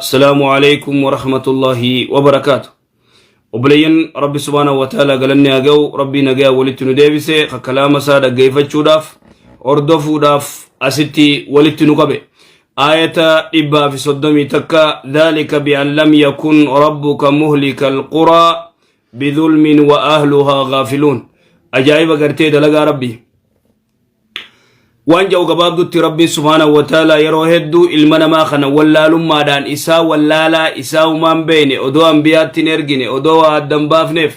السلام عليكم ورحمة الله وبركاته. Obboleeyyan Rabbi subhaanahu wa ta'ala galanni haa ga'u. Rabbii nagaa walitti nu deebise, ka kalaama isaa dhaggeeffachuudhaaf, hordofuudhaaf asitti walitti nu qabe. Aayata 131: dhalika bi'an lam yakun rabbuka muhlika alquraa bidhulmin wa ahluhaa gaafiluun. Ajaa'iba gartee dalagaa Rabbii. Waan jedhu gabaabdutti, Rabbiin subhaanahu wa ta'ala yeroo hedduu ilma namaa kana wallaalummaadhaan isaa wallaalaa isaa humaan beeyne odoo ambiyaatti hin ergine, odoo waa addan baafneef,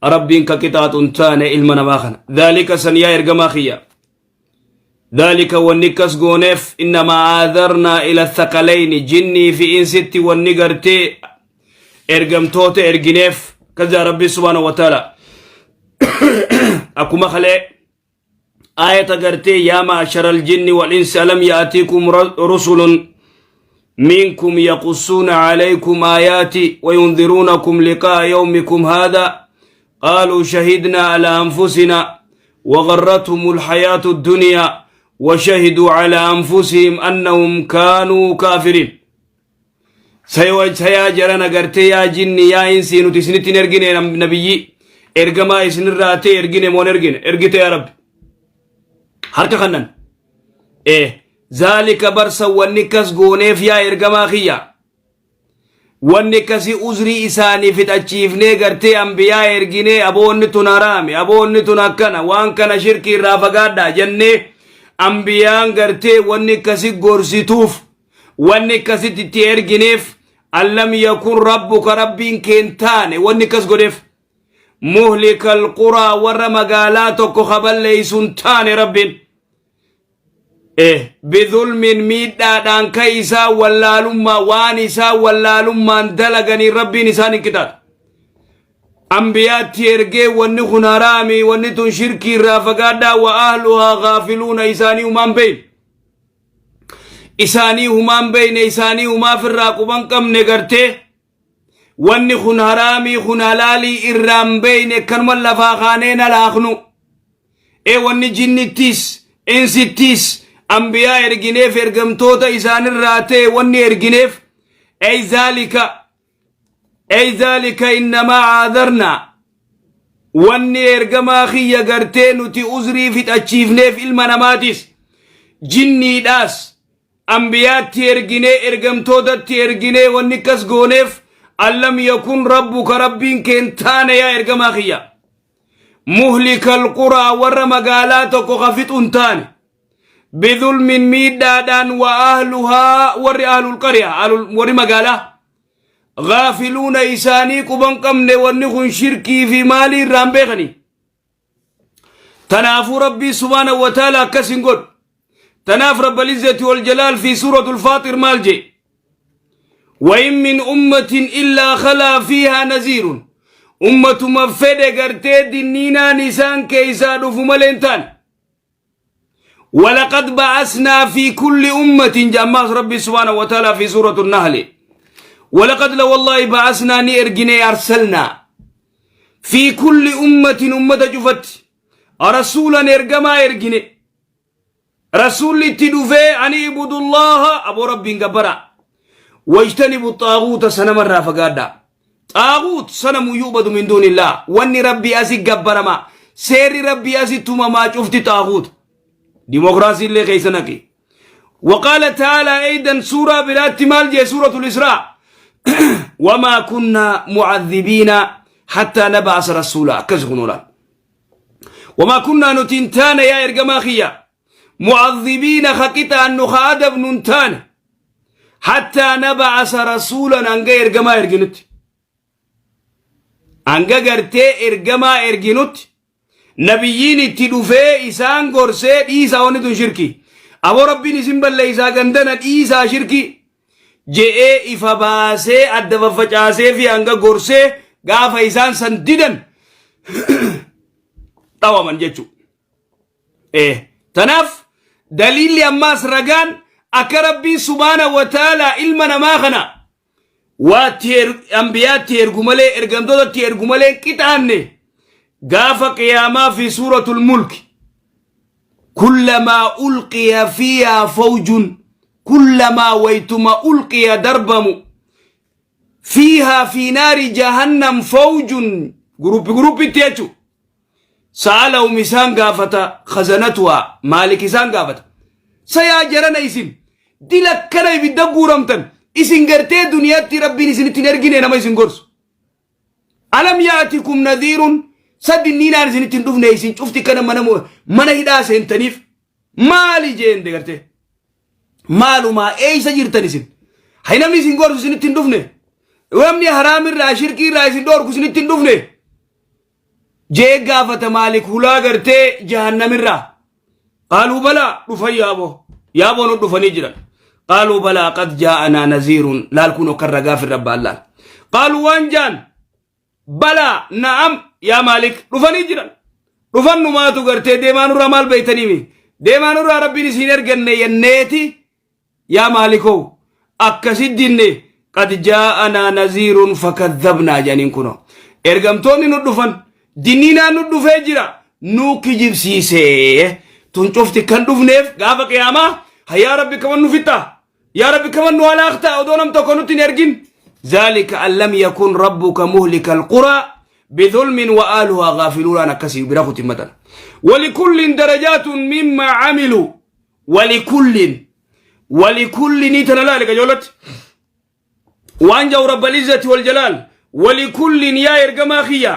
Rabbiin ka qixaaxu hin taane ilma namaa kana. Dhaalika san yaa ergamaa kiyya, dhaalika wanni akkas gooneef, innamaa aadarnaa ila thaqalayni, jinnii fi insitti wanni gartee ergamtoota ergineef kaza. Rabbiin subhaanahu wa ta'ala akkuma kalee aayata gartee yaa ma'ashara aljinni wal insi alam ya'atikum rusulun minkum yaqussuuna calaykum aayaati wayundiruunakum liqaa'a yawmikum haadha qaaluu shahidnaa alaa anfusina وغرتهم الحياة الدنيا وشهدوا على أنفسهم أنهم كانوا كافرين. Sayaa jarana gartee, yaa jinni, yaa insii, nuti isinitti hin ergine nabiyyi ergamaa isinirraa ta'e ergine moon ergine? Ergite yaa Rabbi. Harka kannan zaalika barsa wanni kas gooneef yaa ergamaa kiyya, wanni akkasii uzrii isaanii fixachiifnee gartee ambiyaa erginee, aboonni tun haraame, aboonni tun akkana, waan kana shirkii irraa fagaadhaa jennee ambiyaan gartee wanni akkasi gorsituuf, wanni akkasitti itti ergineef, allam yakun rabbuka, Rabbiin keen taane wanni akkas godheef, muhlika alquraa, warra magaalaa tokko kaballeeysun taane Rabbiin bidhulmin, miidhaadhaan ka isaa wallaalummaa, waan isaa wallaalummaan dalaganii Rabbiin isaan hin qixaatu. Ambiyaatti ergee wanni kun haraami, wanni tun shirkii irraa fagaadhaa, wa ahluhaa gaafiluuna, isaanii humaan beeyne, isaanii humaan beeyne, isaanii humaaf irraa quban qabne, gartee wanni kun haraamii, kun halaalii irraan beeyne, kanuma lafaa kaanee nalaaknu. Wanni jinnittis insittis ambiyaa ergineef, ergamtoota isaanirraa ta'e wanni ergineef, ey zaalika, ey zaalika innamaa caadarnaa, wanni ergamaa kiyya gartee nuti uzrii fixachiifneef ilma namaatis jinniidhaas ambiyaatti erginee, ergamtootatti erginee, wanni akkas gooneef, allam yakun rabbuka, Rabbiin keen taane yaa ergamaa kiyya, muhlika alquraa, warra magaalaa tokko ka fixu hin taane, bidhulmin, miidhaadhaan, wa ahluhaa, warri ahlul qarya, warri magaalaa, gaafiluuna, isaanii quban qabne, wanni kun shirkii fi maalii irraan beekanii. Tanaafuu Rabbii subhaanahu wa ta'ala akkas hin godhu. Tanaaf Rabbal izzati wal jalaal fi suuratul Faaxir maal jee? وإن من أمة إلا خلا فيها نذير. Ummatuma fedhe gartee dinniinaan isaan keeysaa dhufu malee hin taane. ولقد بعثنا في كل أمة جماس ربي سبحانه وتعالى في سورة النحل: ولقد لو والله بعثنا، ني ارجني، أرسلنا في كل أمة، أمة جفت، رسولا، ارجما ارجني، رسول تدفي أن اعبدوا الله، أبو ربي جبرا، واجتنبوا الطاغوت، صنم الرافقادا، طاغوت صنم يعبد من دون الله. واني ربي أسي جبرما سيري ربي أسي تماما شفت طاغوت ديمقراطي اللي كيسنكي. وقال تعالى أيضا سورة بلاد مال سورة الإسراء: وما كنا معذبين حتى نبعث رسولا. كزغنولا وما كنا نتنتان يا إرجما خيا معذبين خكتا أن نخادب ننتان حتى نبعث رسولا، أنجا إرجما إرجنت، أنجا قرتي إرجما إرجنت، nabiyyiin itti dhufee isaan gorsee, dhiisaa, wanni tun shirki, aboo Rabbiin isin balleeysaa, gandana dhiisaa, shirki je'ee ifa baasee adda faffacaasee fi hanga gorsee gaafa isaan san didan dhawaman jechu. Tanaaf daliilli ammaas ragaan akka Rabbiin subhaana wa ta'ala ilma namaa kana waatti ambiyaatti ergu malee, ergamtootatti ergu malee qixaanne, gaafa qiyaamaa fi suuratul Mulk: كلما ألقي فيها فوج Kullamaa waytuma ulqiya darbamu fiihaa fi naari jahannam fawjun guruppi guruppitti jechu sa'alahum isaan gaafata khazanatuhaa maalik isaan gaafata sayaa jarana isin dila akkana ibidda guuramtan isin gartee duniyaatti rabbiin isinitti hin ergine nama isin gorsu Alam yaatikum nadhiirun sa dinniinaan isinitti hin dhufne isin cufti kana mana mana hidhaa seentaniif maali jeen degartee maalumaa eeysa jirtan isin hay namni isin gorsu isinitti hin dhufne namni haraamirraa shirkiirraa isin dhoorku isinitti hin dhufne jee gaafata maalik hulaa gartee jahannamirraa qaaluu balaa dhufan yaaboo yaaboo nu dhufanii jiran qaaluu balaa qad jaa'anaa naziirun laal kun okkan ragaa firra baallaan qaaluu waan jaan balaa na'am yaa maalik dhufanii jiran dhufan numaatu gartee deemaa nurraa maal beeytaniimi deemaa nurraa rabbiin isiin erganne yenneeti Yaa maalikoo akkasi dinne qad jaa'anaa naziirun fakadhabnaa jedhaniin kunoo. Ergamtoonni nu dhufan dinniinaan nu dhufee jira nu kijibsiisee tun cufti kan dhufneef gaafa qiyaamaa hayyaa rabbi kaman nu fixxa yaa rabbi kaman nu halaakta odoo nam tokko nutti hin ergin zaalika an lam yakun rabbuka muhlika alquraa bidhulmin wa ahluhaa gaafiluunaan akkasii bira kutin maxana walikullin darajaatun mimmaa camiluu walikullin walikullin tana laali qajoolatti waan jau rabbal izzati wal jalaal walikullin yaa ergamaa kiyya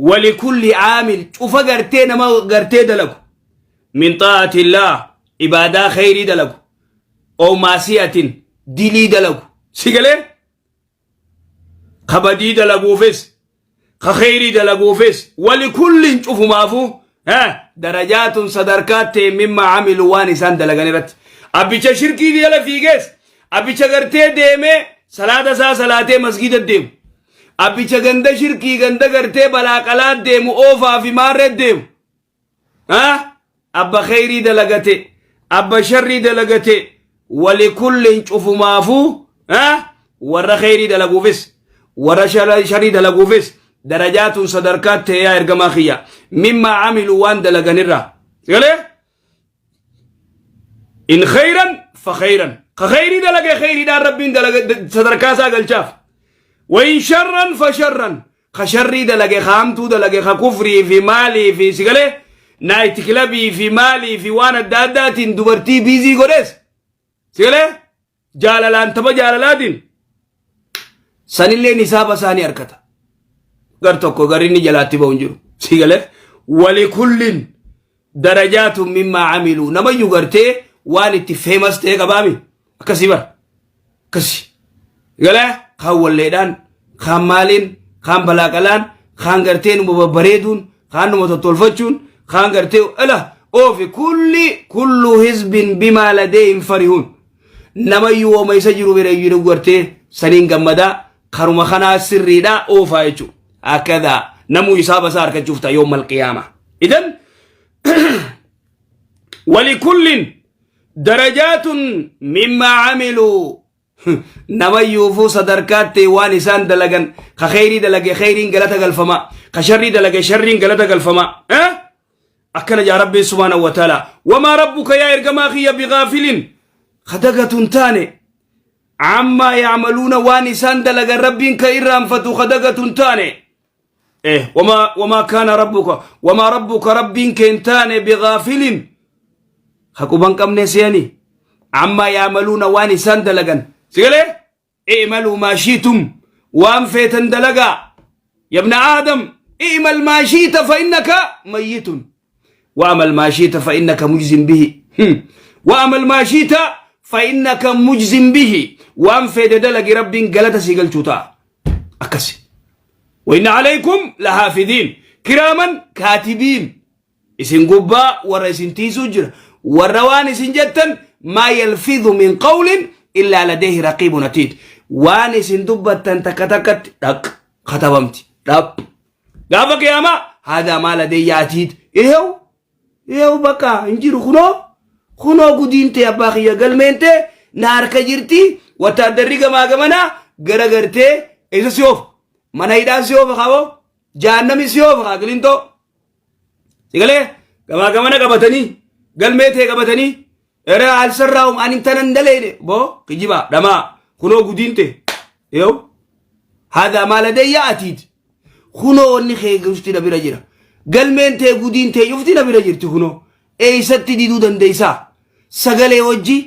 walikulli caamil cufa gartee nama gartee dalagu min xaa'ati illaah ibaadaa kheyrii dalagu oo maasiyatin dilii dalagu si galee ka badii dalaguufis ka kheyrii dalaguufis walikullin cufumaafuu darajaatun sadarkaa ta'e mimma camilu waan isaan dalagan irratti abbicha shirkii jala fiigees abbicha gartee deemee salaata isaa salaatee masgiida deemu abbicha ganda shirkii ganda gartee balaaqalaa deemu oofaa fi maarree deemu Abba kheyrii dalagate abba sharrii dalagate walikullin cufumaafuu warra kheyrii dalaguufis warra sharrii dalaguufis darajaatun sadarkaa ta'e yaa ergamaa kiyya mimmaa camilu waan dalaganirraa galee in kheyran fa kheyran ka kheyrii dalage kheyriidhaan rabbiin dalaga sadarkaa isaa galchaaf wa in sharran fa sharran ka sharrii dalage ka hamtuu dalage ka kufrii fi maalii fi sigalee naayit kilabii fi maalii fi waan adda addaatiin dubartii biizii godhees sigalee jaalalaan tapha jaalalaatiin sanillee nisaaba isaanii harkata gar tokko garri inni jalaatti ba'u hin jiru sigalee walikullin darajaatun mimmaa camiluu namayyuu gartee waan itti feemas ta'e qabaami akkasii bara akkasi galee kaan walleedhaan kaan maaliin kaan balaaqalaan kaan gartee numa babbareeduun kaan numa tottolfachuun kaan gartee ala oofi kulli kullu hizbin bimaa ladeehim farihuun namayyuu wooma isa jiru bira jiru gartee saniin gammadaa karuma kanaa sirriidha oofaa jechuudha akkadaa namuu hisaaba isaa argachuuf ta'a yoommal qiyaama idan walikullin darajaatun mimmaa camiluu namayyuufuu sadarkaatti waan isaan dalagan ka kheyrii dalage kheyriin galata galfama ka sharrii dalage sharriin galata galfama eh? akkana jaa rabbiin subhaanahu wa ta'ala wamaa rabbuka yaa ergamaa kiyya bigaafilin ka dagatun taane ammaa yacmaluuna waan isaan dalagan rabbiin ka irraanfatu ka dagatun taane eh wamaa wamaa kaana rabbuka wamaa rabbuka rabbiin keen taane bigaafilin ka quban qabne seeni ammaa yaamaluuna waan isaan dalagan sigalee i'maluu maa shiitum waan feetan dalagaa yabna aadam i'mal maa shiita fa innaka mayyitun wa'amal maa shiita fa innaka mujzin bihi wa'amal maa shiita fa innaka mujzin bihi waan feete dalagi rabbiin galata sii galchuu ta'a akkasi wa inna alaykum lahaafidiin kiraaman kaatibiin isin gubbaa warra isin tiisuu jira warra waan isin jettan maa yalfidhu min qawlin illaa ladeehi raqiibun atiid waan isin dubbattan takka takkatti dhaq katabamti dhaq gaafa qiyaamaa haadaa maa ladeeyya atiid ihew ihew bakka hin jiru kunoo kunoo gudiin tee abbaa kiyya galmeen tee na harka jirti wattaaddarri gamaa gamanaa gara gartee eessa si oofa mana hidhaa si oofa kaaboo jahannami si oofa kaa qilintoo sigalee gamaa gamana qabatanii galmee tee qabatanii Ere alsarraahum ani tanan daleene boo kijibaa dhamaa kunoo gudiin tee yoo haadha maa ladayya atiid kunoo wanni kee cufti na bira jira galmeen tee gudiin tee cufti na bira jirti kunoo eeysatti diduu dandeeysaa sagalee wajji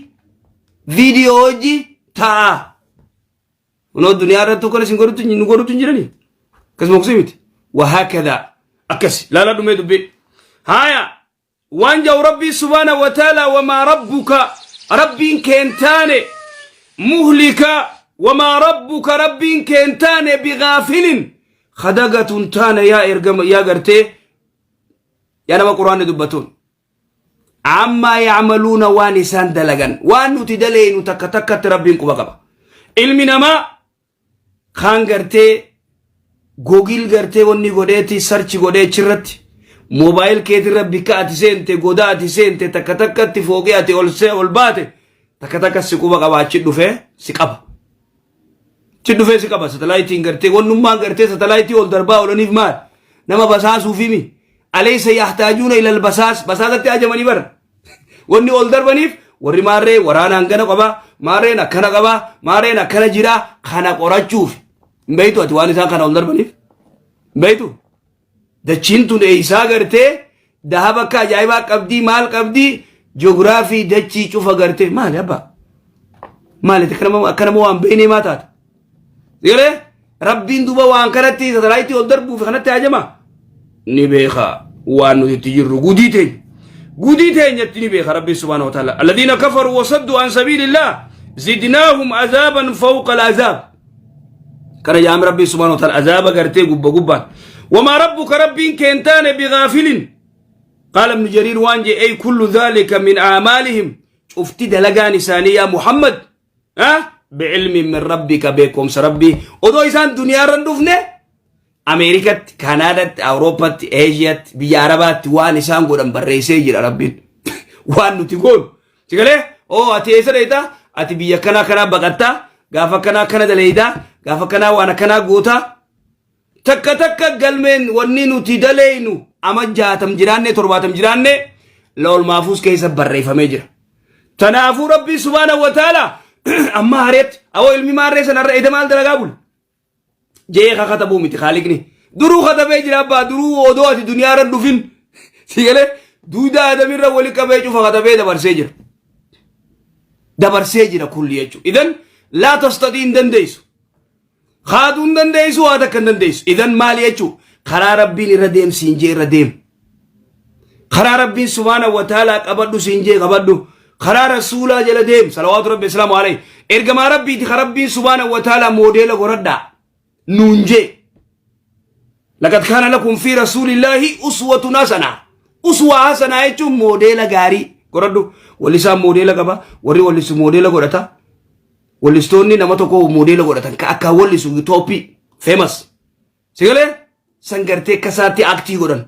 viidiyoo wajji ta'a kunoo duniyaa irratti akkana isin godhutti nu godhutti hin jiranii akkasuma kusii miti wahaakadaa akkas laala dhumee dubbii haaya Waan ja'u Rabbiin subhaanahu wa ta'aalaa wamaa rabbuka Rabbiin keen taane muhlika wamaa rabbuka Rabbiin keen taane bigaafilin kadagatun taane yaa ergama yaa gartee yaa nama quraanni dubbatuun ammaa yacmaluuna waan isaan dalagan waan nuti daleeynu takka takkatti Rabbiin quba qaba ilmi namaa kaan gartee Google gartee wanni godheeti search godhee achirratti mobile keetirra bikka ati seente goda ati seente takka takkatti fooqee ati ol see ol baate takka takka si quba qaba achi dhufee si qaba. Achi dhufee si qaba satalaayitiin gartee wannummaan gartee satalaayitii ol darbaa oolaniif maal nama basaasuufimi alaysa yahtaajuuna ilal basaas basaasatti ajamanii bara. Wanni ol darbaniif warri maarree waraana hangana qaba, maarreen akkana qaba, maarreen akkana jira kana qorachuuf. Hin beektu ati waan isaan kana ol darbaniif? Hin beektu? Dachiin tun eeysaa gartee dahaba akka ajaa'ibaa qabdii maal qabdii ji'oogiraafii dachii cufa gartee maali abbaa? Maali akka nama waan beeynee maa taata? Yeree rabbiin duuba waan kanatti satalaayitii ol darbuuf kanatti hajama ni beeka waan nuti itti jirru gudii teenya. Gudii teenyatti ni beeka rabbiin subhaanahu wa ta'ala. Alladhiina kafaru wasaddu an sabiilillah zidnaahum azaaban fawqa al-azaab. Kana jaame rabbiin subhaanahu wa ta'ala azaaba gartee gubba gubbaan. Wamaa rabbuka rabbiin keen taane bigaafilin. Qaala ibnu jariir waan jee ay kullu dhaalika min aamaalihim cufti dalagaan isaanii yaa Muhammad Bi'ilmin min rabbika beekumsa rabbii odoo isaan duniyaarra hin dhufne Ameerikatti, Kaanaadaatti, Awurooppaatti, Eeshiyaatti, biyya Arabaatti waan isaan godhan barreessee jira rabbiin. Waan nuti goonu. Si galee? Oo ati eessa dheeytaa? Ati biyya kanaa kanaa baqattaa? Gaafa kanaa kana daleeydaa? Gaafa kanaa waan akkanaa gootaa? Takka takka galmeen wanni nuti daleeynu ama 60 jiraannee 70 jiraannee lawol maafuus keessa barreeffamee jira. Tanaafuu Rabbii subhaanahu wa ta'ala amma hareetti awoo ilmi maarree sanarra eda maal dalagaa bule? Jee ka katabuu miti kaaliqni. Duruu katabee jira abbaa duruu odoo ati duniyaa irra dhufin si galee duudaa adamirra wali qabee cufa katabee dabarsee jira. Dabarsee jira kulli jechuudha. Idan laa tastadii hin dandeessu. Kaaduu hin dandeessu waa takka hin dandeessu. Idan maali jechuu karaa rabbiin irra deem siin jee irra deem. Karaa rabbiin subhaana wa ta'ala qabadhu siin jee qabadhu. Karaa rasuulaa jala deem salawaatu rabbi islaamu alayhi. Ergamaa rabbiiti ka rabbiin subhaana wa ta'ala moodeela godhadhaa nuun jee. Laqad kaana lakum fi rasuulillaahi uswatun hasanaa. Uswaa hasanaa jechuun moodeela gaarii godhadhu. Wallisaan moodeela qaba warri wallisu moodeela godhata. Wallistoonni nama tokko moodeela godhatan ka akka wallisu tooppii famous. Sigalee san gartee akka isaatti aktii godhan.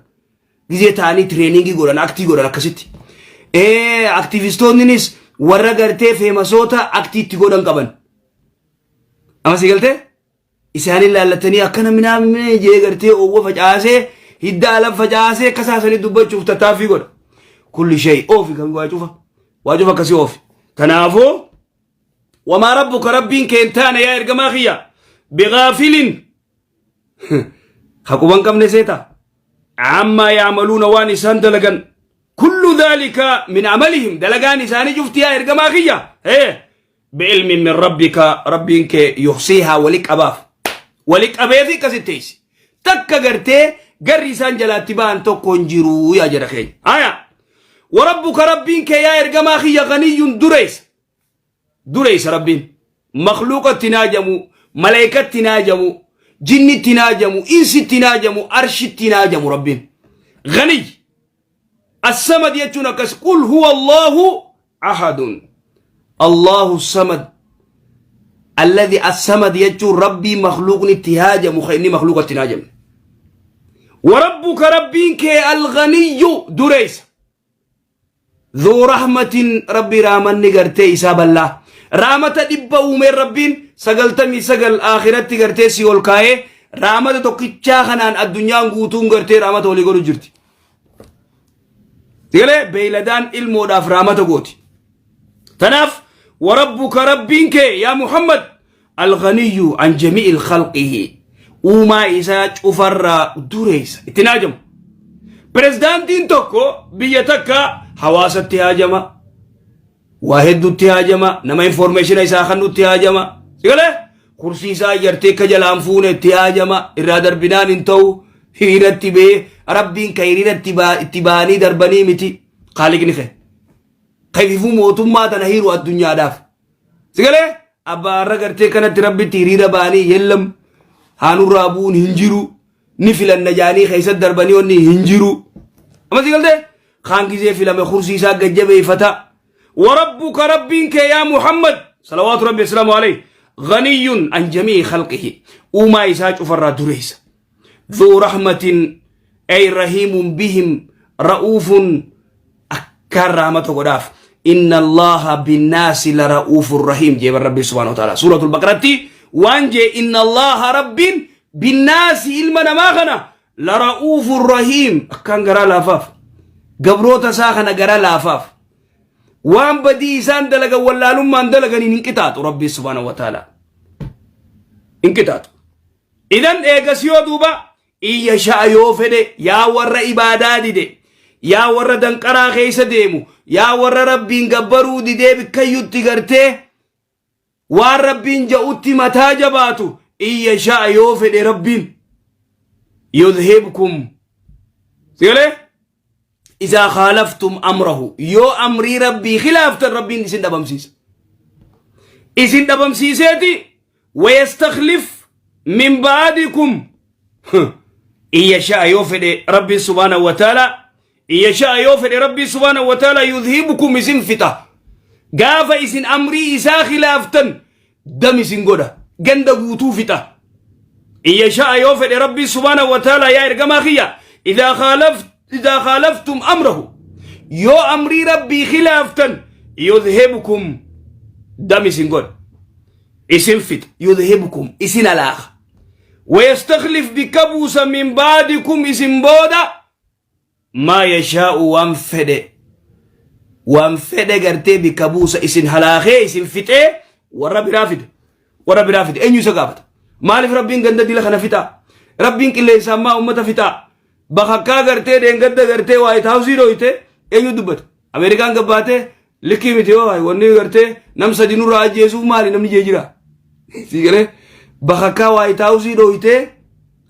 Gizee ta'anii tireeningii godhan aktii godhan akkasitti. Aktivistoonninis warra gartee feemasoota aktii itti godhan qaban. Amma si galtee? Isaanin laallatanii akkana minaamine jee gartee oowwa facaasee hidda ala facaasee akka saasanii dubbachuuf tattaaffii godha. Kulli shay oofi kan waa cufa. Waa cufa akkasii oofi. Kanaafuu wamaa rabbuka rabbiin kee hin taane yaa ergamaa kiyya bigaafilin ka quban qabne seeta ammaa yaamaluuna waan isaan dalagan kullu dhaalika min amalihim dalagaan isaanii cufti yaa ergamaa kiyya hee bi'ilmin min rabbika rabbiin kee yuhsiihaa wali qabaaf wali qabeefi akkasitti teessi takka gartee garri isaan jalaatti ba'an tokko hin jiru yaa jara keenya haya warabbuka rabbiin kee yaa ergamaa kiyya ganiyyun dureessa dureessa rabbiin makluuqatti hin haajamu maleeykatti hin haajamu jinnitti hin haajamu insitti hin haajamu arshitti hin haajamu rabbiin ganiy assamad jechuun akkas qul huwa allahu ahadun allahu samad alladhi assamad jechuun rabbii makluuqni itti haajamu ka inni makluuqatti hin haajamne warabbuka rabbiin kee alganiyyu dureessa Dhuu rahmatin rabbi raamanni gartee isaa bal'aa. Raamata dhibba uumee rabbiin 99 akhiratti gartee si ol kaa'ee raamata tokkichaa kanaan addunyaan guutuun gartee raamata walii godhu jirti. Galee beeyladaan ilmoodhaaf raamata gooti. Tanaaf warabbuka rabbiin kee yaa Muhammad alghaniyyu an jami'il khalqihi uumaa isaa cufarraa dureessa ittiin haajamu. Pirezidaantiin tokko biyya takka hawaasatti haajama. Waa hedduutti haajama. Nama informeeshina isaa kennutti haajama. Sigalee kursii isaa ijartee akka jalaan fuune itti haajama. Irraa darbinaan hin ta'u. Hiriiratti ba'ee rabbiin kan hiriira itti ba'anii darbanii miti. Kaaliqni kee. Kayfifuu mootummaa tana hiiru addunyaadhaaf. Sigalee abbaa har'a gartee kanatti rabbitti hiriira ba'anii yellam haanurraa bu'uun hin jiru. Ni filanna jaanii keessatti darbanii onni hin jiru. Amma sigaltee kaan gizee filame kursii isaa gajjabeeffata. Warabbuka rabbiin kee yaa Muhammad salawaatu rabbi asalaamu alayhi ghaniyyun an jamii khalqihi uumaa isaa cufarraa dureessa. Dhuu rahmatin ay rahiimun bihim ra'uufun akkaan rahmata godhaaf. Inna Allaha binnaasi la ra'uufun rahiim jee bar rabbi subhaanahu wa ta'ala. Suuratul Baqaratti waan jee inna Allaha rabbiin binnaasi ilma namaa kana la ra'uufun rahiim akkaan garaa laafaaf. Gabroota isaa kana garaa laafaaf. Waan badii isaan dalagan wallaalummaan dalaganiin hin qixaaxu rabbi subhaanahu wa ta'ala. Hin qixaaxu. Idan eegas yoo duuba in yasha'a yoo fedhe yaa warra ibaadaa dide yaa warra danqaraa keessa deemu yaa warra rabbiin gabbaruu didee bikkayyutti gartee waan rabbiin ja'utti mataa jabaatu in yasha'a yoo fedhe rabbiin yudhibkum sigalee izaa khaalaftum amrahu yoo amrii rabbii khilaaftan rabbiin isin dhabamsiisa isin dhabamsiiseeti wayastakhlif min ba'dikum in yasha'a yoo fedhe rabbiin subhaanahu wa ta'ala in yasha'a yoo fedhe rabbiin subhaanahu wa ta'ala yudhibukum isin fixa gaafa isin amrii isaa khilaaftan dam isin godha ganda guutuu fixa in yasha'a yoo fedhe rabbii subhaanahu wa ta'ala yaa ergamaa kiyya idaa khaalaf idaa khaalaftum amrahu yoo amrii rabbii khilaaftan yudhibukum dam isin godha isin fixa yudhibukum isin alaaka wayastakhlif bikka buusa min baadikum isin booda maa yashaa'u waan fedhe waan fedhe gartee bikka buusa isin halaakee isin fixee warra biraa fide warra biraa fide eenyu isa gaafata maaliif rabbiin ganda dila kana fixaa rabbiin qilleensa ammaa ummata fixaa bakakkaa gartee dheengadda gartee waayit haawusii dhooyte eenyu dubbata ameerikaan gabbaatee likkii miti yoo wanni gartee nam sadi nurraa ajjeesuuf maali namni jee jira sii galee bakakkaa waayit haawusii dhooytee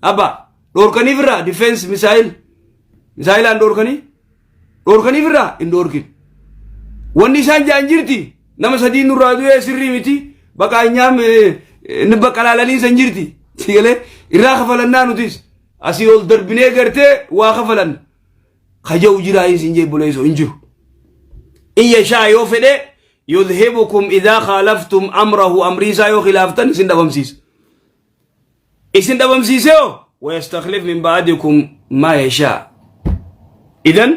abba Dhoorkaniif irraa defense misaayil misaayilaan dhoorkanii dhoorkaniif irraa hin dhoorkin. Wanni isaan jaan jirti nama sadii nurraa du'ee sirrii miti baqaa nyaam ni baqalaalanii san jirti. Sigalee irraa kafalannaa nutis asii ol darbinee gartee waa kafalanna. Kaja'u jiraa isin jee buleessu hin jiru. In yashaa yoo fedhe yudhibukum idaa khaalaftum amrahu amrii isaa yoo khilaaftan isin dhabamsiisa. Isin dhabamsiisee hoo wayastakhlif min ba'dikum maa yashaa. Idan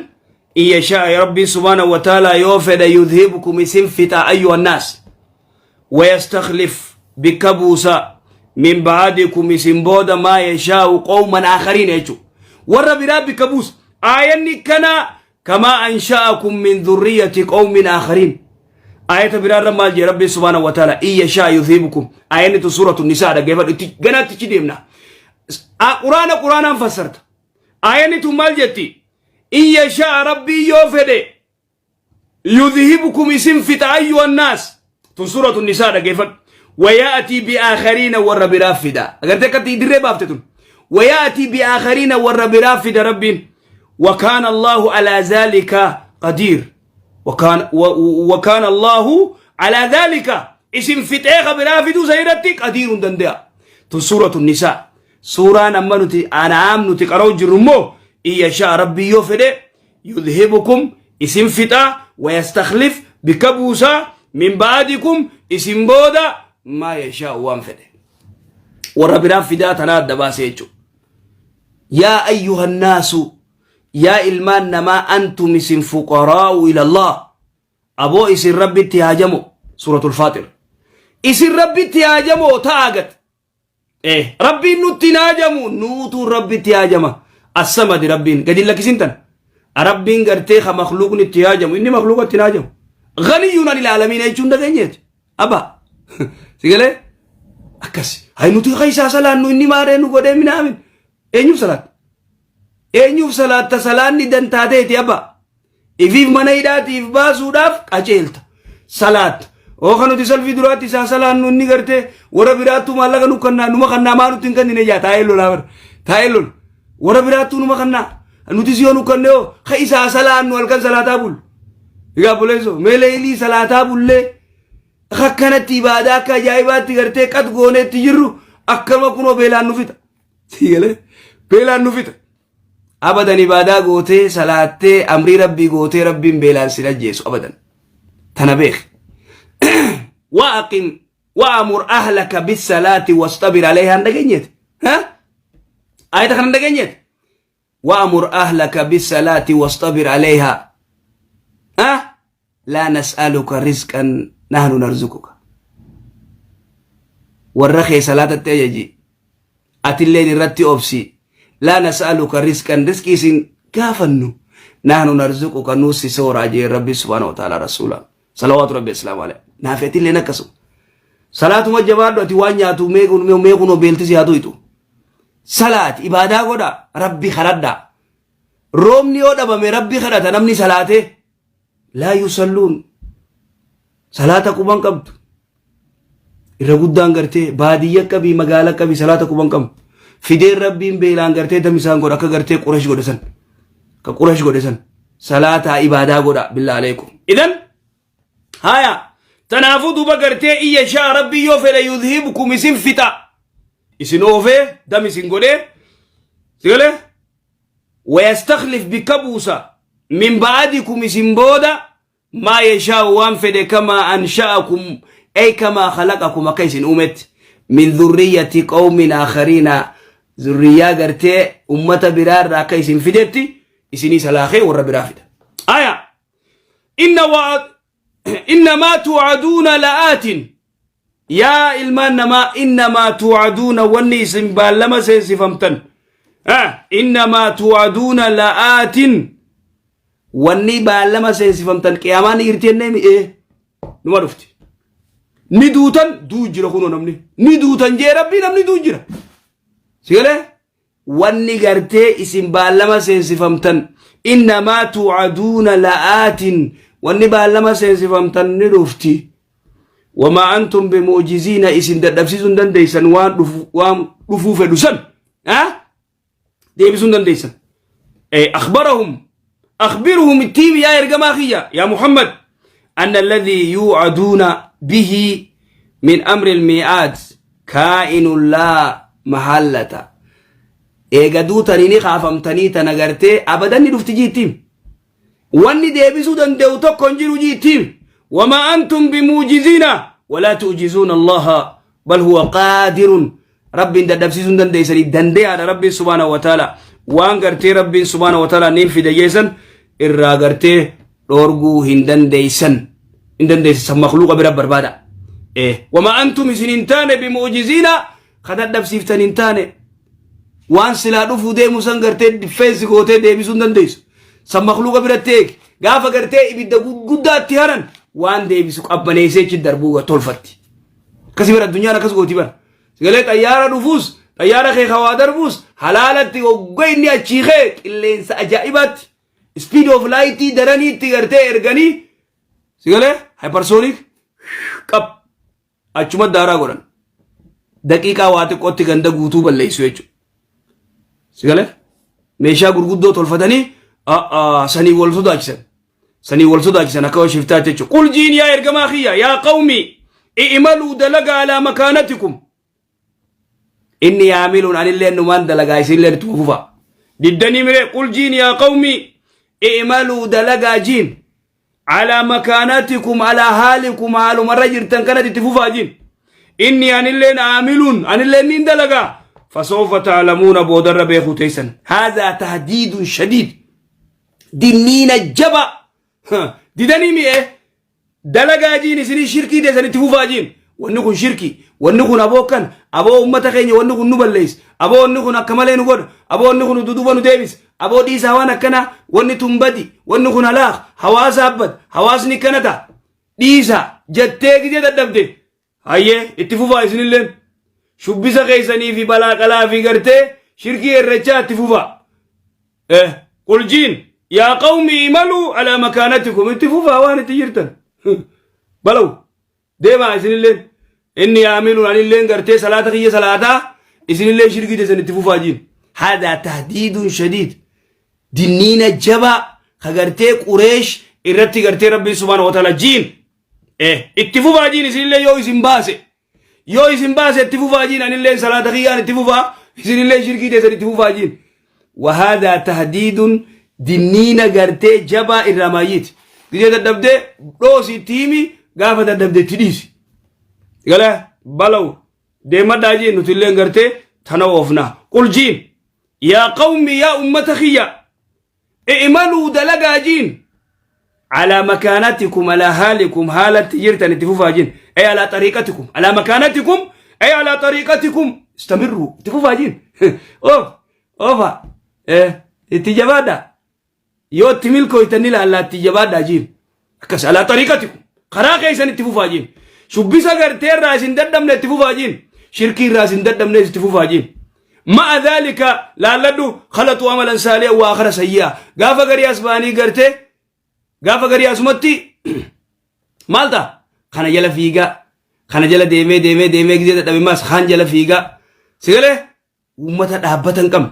in yashaa rabbiin subhaanahu wa ta'ala yoo fedhe yudhibukum isin fixa ayyuha annaas. Wayastakhlif bikka buusa min ba'dikum isin booda maa yashaa'u qawman aakhariin jechuudha. Warra biraa bikka buusa. Aayanni kana kamaa ansha'akum min dhurriyyati qawmin aakhariin. Aayata biraarra maal jee rabbiin subhaanahu wa ta'ala in yashaa yudhibukum. Aayanni tun suuratu nisaa dhaggeeffadhu itti ganaatti ichi deemna. Quraana quraanaan fassarta. Aayanni tun maal jetti? In yashaa rabbii yoo fedhe yudhibukum isin fixa ayyuhan naas. Tun suuratu nisaa dhaggeeffadhu. Wayaatii bi'aakhariina warra biraa fida. Agartee akkatti dirree baafte tun. Wayaatii bi'aakhariina warra biraa fida rabbiin. وكان الله على ذلك قدير وكان وكان الله على ذلك اسم فتح خبرا في دو سيرتي قدير دندیا تو سورة النساء سورة نما نتي أنعام نتي قرأو جرمو إن يشاء ربي يفده يذهبكم اسم فتا ويستخلف بكبوسا من بعدكم اسم بودا ما يشاء وانفده وربنا فدا تنا دباسيجو Yaa ayyuhan naasu yaa ilmaan namaa antum isin fuqaraa'u ilallah aboo isin rabbitti haajamo suuratul faaxir isin rabbitti haajamo ta'aa gad eh rabbiin nutti hin haajamu nuutu rabbitti haajama assamadi rabbiin gadi hin lakkisin tan rabbiin gartee ka makluuqni itti haajamu inni makluuqatti hin haajamu Ghaniyyuun anil aalamiina jechuun dhageenyeeti. Abba si galee akkas hay nuti keessaa salaannu inni maaree nu godhee minaamin eenyuuf salaatta? Eenyuuf salaatta salaanni dantaa ta'eeti abba. Ifiif mana hidhaatiif baasuudhaaf qaceelta. Salaatta. Oo kan nuti salfii duraatti isaa salaannu inni gartee warra biraattuu maallaqa nu kannaa numa kannaa maa nutti hin kennine jaa taa'ee lolaa bara. Taa'ee lola. Warra biraattuu numa kannaa. Nutis yoo nu kanne hoo ka isaa salaannu halkan salaataa bullu. Egaa buleessoo mee leeylii salaataa bullee akkanatti ibaadaa akka ajaa'ibaatti gartee qat gooneetti jirru akkama kunoo beelaan nu fixa. Sii galee beelaan nu fixa. Abadan ibaadaa gootee salaattee amrii rabbii gootee rabbiin beelaan sin ajjeesu abadan. Tana beeki. Waaqim wa'amur ahlaka bisalaati wastabir alayhaa hin dhageenyeeti. Ha? Ayata kana hin dhageenyeeti. Wa'amur ahlaka bisalaati wastabir alayhaa. Ha? Laa nas'aluka rizqan nahnu narzuquka. Warra kee salaatatti ajaji. Atilleen irratti obsi. Laa nas'aluka rizqan rizqii isin gaafannu. Nahnu narzuquka nuu si sooraa jee Rabbi subhaanahu wa ta'ala rasuula. Salawaatu Rabbi islaamu alayhi. Naaf atilleen akkasuma. Salaatuma jabaadhu ati waan nyaatu mee kunoo beelti si haa tuqxu. Salaati ibaadaa godha Rabbi kadhadhaa. Roobni yoo dhabame Rabbi kadhata namni salaatee. Laa yusalluun salaata quban qabdu. Irra guddaan gartee baadiyya qabii magaala qabii salaata quban qabdu. Fideen rabbiin beelaan gartee dam isaan godha akka gartee Qureesh godhe san. Akka Qureesh godhe san. Salaataa ibaadaa godha billaa aleekum. Idan haya tanaafuu duuba gartee iyya shaa rabbii yoo fedhe yudhibkum isin fixa. Isin oofee dam isin godhee sigalee wayastakhlif bikka buusa min ba'adikum isin booda maa yashaa'u waan fedhe kamaa ansha'akum ay kamaa khalaqakum akka isin uumetti min dhurriyyati qawmin aakhariina zurriyyaa gartee ummata biraa irraa akka isin fidetti isinii salaakee warra biraa fida. Aya inna waa innamaa tuucaduuna la'aatin Yaa ilmaan namaa innamaa tuucaduuna wanni isin baallama seensifamtan innamaa tuucaduuna la'aatin wanni baallama seensifamtan qiyaamaan ni jirti jennee mi'ee numa dhufti. Ni duutan duu jira kunoo namni ni duutan jee rabbii namni duu jira. Sigalee Wanni gartee isin baallama seensifamtan innamaa tuucaduuna la'aatin wanni baallama seensifamtan ni dhufti. Wamaa antum bimu'jiziina isin dadhabsiisuu hin dandeessan waan dhufu waan dhufuu fedhu san deebisuu hin dandeessan. Akhbarahum akhbiruhum ittiin yaa ergamaa kiyya yaa Muhammad anna alladhii yuucaduuna bihi min amri almii'aad kaa'inun laa mahallata eega duutanii ni kaafamtanii tana gartee abadan ni dhufti jiittiin wanni deebisuu danda'u tokko hin jiru jiittiin wamaa antum bimuujiziina walaa tu'jizuuna allaha bal huwa qaadirun rabbiin dadhabsiisuu hin dandeessanii dandeeyaadha rabbiin subhaanahu wa ta'ala waan gartee rabbiin subhaanahu wa ta'ala niin fide jeessan irraa gartee dhoorguu hin dandeessan hin dandeessisan makluuqa bira barbaada wama antum isin hin taane bimu'jiziina ka dadhabsiiftan hin taane waan silaa dhufuu deemu san gartee difeensi gootee deebisuu hin dandeessu san makluuqa biratti eegi gaafa gartee ibidda guddaatti haran waan deebisu qabbaneessee achi darbuu tolfatti akkasii bara addunyaan akkas gooti bara Sagalee xayyaara dhufuus xayyaara kee hawaa darbuus halaalatti hogga inni achii kee qilleensa ajaa'ibaatti speed of light daraniitti gartee erganii sagalee hypersonic qab achuma daaraa godhan daqiiqaa waa xiqqootti ganda guutuu balleessu jechuudha. Sagalee meeshaa gurguddoo tolfatanii sanii wal sodaachisan. Sanii wal sodaachisan akka shiftaatti jechuudha. Qul jiin yaa ergamaa kiyya yaa qawmi i'maluu dalagaa alaa makaanatikum. Inni yaamiluun anillee numaan dalagaa isinillee ittuma fufa. Diddanii miree qul jiin yaa qawmi i'maluu dalagaa jiin. Alaa makaanatikum alaa haalikum haalumarra jirtan kanatti itti fufaa jiin. Inni anilleen aamiluun anilleen niin dalagaa. Fasawfa ta'lamuuna boodarra beekuu teessan. Haazaa tahdiidun shadiid. Dinniina jabaa. Didanii mi'ee dalagaa jiin isinii shirkii teessan itti fufaa jiin. Wanni kun shirkii, wanni kun aboo kan, aboo ummata keenya wanni kun nu balleessa, aboo wanni kun akka malee nu godha, aboo wanni kun duduba nu deebisa, aboo dhiisaa waan akkanaa, wanni tun badi, wanni kun halaaq, hawaasa abbad, hawaasni akkana ta'a. Dhiisa jettee gizee dadhabde hayyee itti fufaa isinilleen shubbisa keessanii fi balaa qalaa fi gartee shirkii herrechaa itti fufaa. Eh, quljiin yaa qawmi imaluu alaa makaanatikum itti fufaa waan itti jirtan. Balaw deemaa isinilleen inni yaamiluun anilleen gartee salaata kiyya salaataa isinillee shirkii teessan itti fufaa jiin. Haadhaa tahdiiduun shadiid. Dinniina jabaa ka gartee Qureesh irratti gartee Rabbiin subhaanahu wa ta'ala jiin itti fufaa jiin isinillee yoo isin baase yoo isin baase itti fufaa jiin anillee salaata kiyyaan itti fufaa isinillee shirkii teessan itti fufaa jiin. Wahaadaa tahdiidun dinniina gartee jabaa irraa maayyiiti. Gizee dadhabdee dhoosi itti himi gaafa dadhabde itti dhiisi. Gala balaw deemadhaa jiin nuti illee gartee tana oofna. Qul jiin Yaa qawmi yaa ummata kiyya i'maluu dalagaa jiin alaa makaanatikum alaa haalikum haalatti jirtan itti fufaa jiin ay alaa xariiqatikum alaa makaanatikum ay alaa xariiqatikum istamirruu itti fufaa jiin oof oofa itti jabaadha Yoo itti milkooytan ni laallaa itti jabaadhaa jiin. Akkas alaa xariiqatikum. Karaa keessan itti fufaa jiin. Shubbisa gartee irraa isin dadhabne itti fufaa jiin. Shirkii irraa isin dadhabne itti fufaa jiin. Ma'a dhaalika laalladhu khalatu amalan saali'a waa akara sayyi'a. Gaafa garii as ba'anii gartee gaafa garii asumatti maal ta'a? Kana jala fiigaa. Kana jala deemee deemee deemee gizee dadhabe maas kaan jala fiigaa. Sigalee Ummata dhaabbata hin qabne.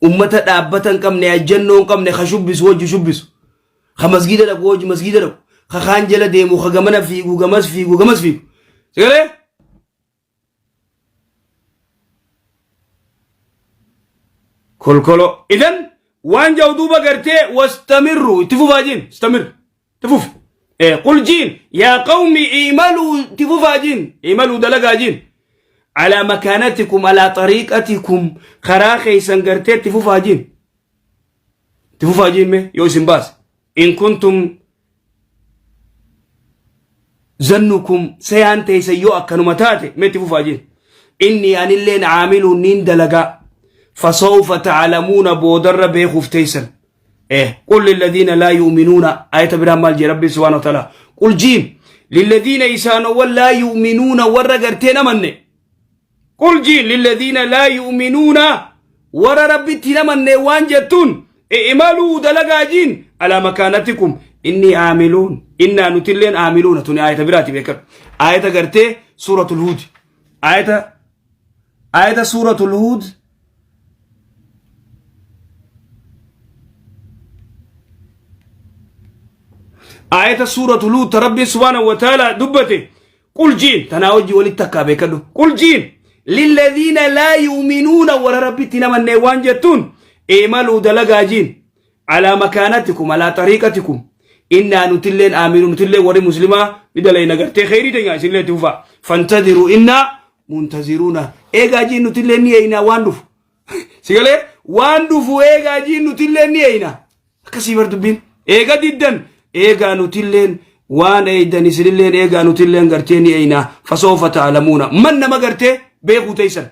Ummata dhaabbata hin qabne, ajjannoo hin qabne, ka shubbisu wajji shubbisu. Ka masgiida dhaqu wajji masgiida dhaqu. Ka kaan jala deemu, ka gamana fiigu, gamas fiigu, gamas fiigu. Sigalee? Kolkolo. Idan waan jau duuba gartee wastamirru itti fufaa jiin. Istamir. Itti fufi. Qul jiin yaa qawmi imaluu itti fufaa jiin. Imaluu dalagaa jiin. Alaa makaanatikum alaa xariiqatikum karaa keessan gartee itti fufaa jiin. Itti fufaa jiin mee yoo isin baase. In kuntum zannukum sayaan teessan yoo akkanuma taate mee itti fufaa jiin. Inni anilleen caamiluun niin dalagaa. Fasawfa ta'lamuuna boodarra beekuuf teessan. Qul lilladhiina laa yu'minuuna ayata biraan maal jee rabbiin subhaanahu wa ta'ala qul jiin lilladhiina isaanowwan laa yu'minuuna warra garteen amanne qul jiin lilladhiina laa yu'minuuna warra rabbitti hin amanne waan jettuun i'maluu dalagaa jiin alaa makaanatikum inni aamiluun innaa nutilleen aamiluuna tuni ayata biraati beekadhu ayata gartee suuratul huud ayata Ayata suuratul Huud ayata suuratul Huud ta Rabbiin subhaanahu wa ta'ala dubbate qul jiin tanaa wajji walitti takkaa beekadhu qul jiin lilladhiina laa yu'minuuna warra Rabbitti hin amannee waan jettuun imaluu dalagaa jiin alaa makaanatikum alaa xariiqatikum innaa nutilleen aaminu nutilleen warri muslimaa ni dalayna gartee kheyrii teenya isinillee itti fufaa fantadiru innaa muntaziruuna eegaa jiin nutilleen ni eeynaa waan dhufu sigalee waan dhufu eegaa jiin nutilleen ni eeyna akkasii bar dubbiin eega diddan eegaa nutilleen waan eeydan isinilleen eegaa nutilleen gartee ni eeynaa fasoofa ta'lamuuna man nama gartee beekuu teeysan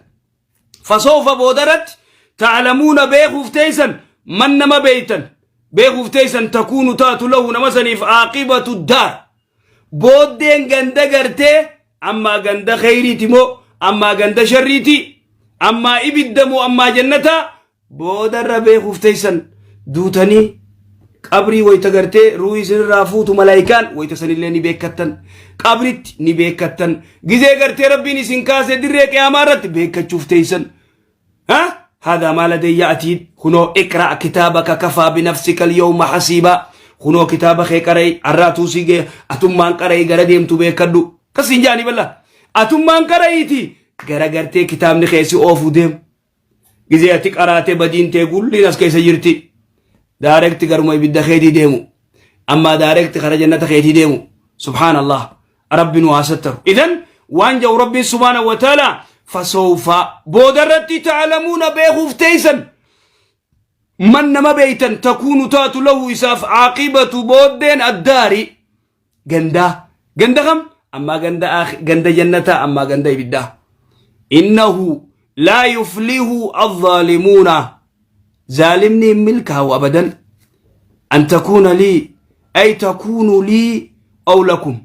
Fasawfa boodaratti ta'lamuuna beekuuf teeysan man nama beeytan beekuuf teeysan takuunu taatu lahu nama saniif aaqibatu daar booddeen ganda gartee ammaa ganda kheyriiti moo ammaa ganda sharriiti ammaa ibidda moo ammaa jannataa Boodarra beekuuf teessan duutanii qabrii wayta gartee ruuhii isinirraa fuutu malaayikaan wayta sanillee ni beekkattan qabritti ni beekkattan gizee gartee rabbiin isin kaase dirree qiyaamaa irratti beekkachuuf teessan ha هذا ما لدي عتيد kunoo اقرأ كتابك كفى بنفسك اليوم حسيبا kunoo kitaaba kee qarai arraatuu si gee atummaan qarai gara deemtu beekadhu kasiin jaanii balla atummaan qaraiiti gara gartee kitaabni kee si oofu deemu Gizee ati qaraate badiin tee gulliin as keessa jirti. Daarekti garuma ibidda keetii deemu. Ammaa daarekti kara jannata keetii deemu. Subhaanallah. Rabbi nu haa sattaru. Idan waan jedhu Rabbiin subhaanahu wa ta'ala fasawfa boodarratti ta'lamuuna beekuuf teessan. Man nama beeytan takuunu taatu lahu isaaf caaqibatu booddeen addaari gandaa ganda kam ammaa ganda ganda jannataa ammaa ganda ibiddaa innahu laa yuflihu adh-dhaalimuuna zaalimni hin milkaawu abadan an takuuna lii ay takuunu lii aw lakum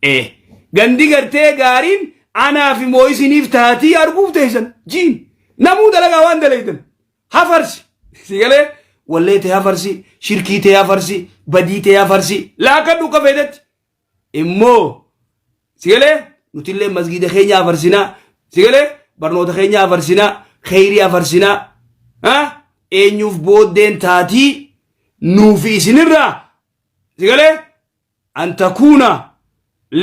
Ee gandi gartee gaariin anaa fi moo isiniif taatii arguuf teessan jiin namuu dalagaa waan dalaytan hafarsi si galee wallee tee hafarsi shirkii tee hafarsi badii tee hafarsi laakadhu akka feetetti immoo si galee nutillee masgiida keenya hafarsinaa si galee barnoota keenya hafarsinaa kheyrii hafarsinaa ha eenyuuf booddeen taatii nuufi isinirraa si galee an takuuna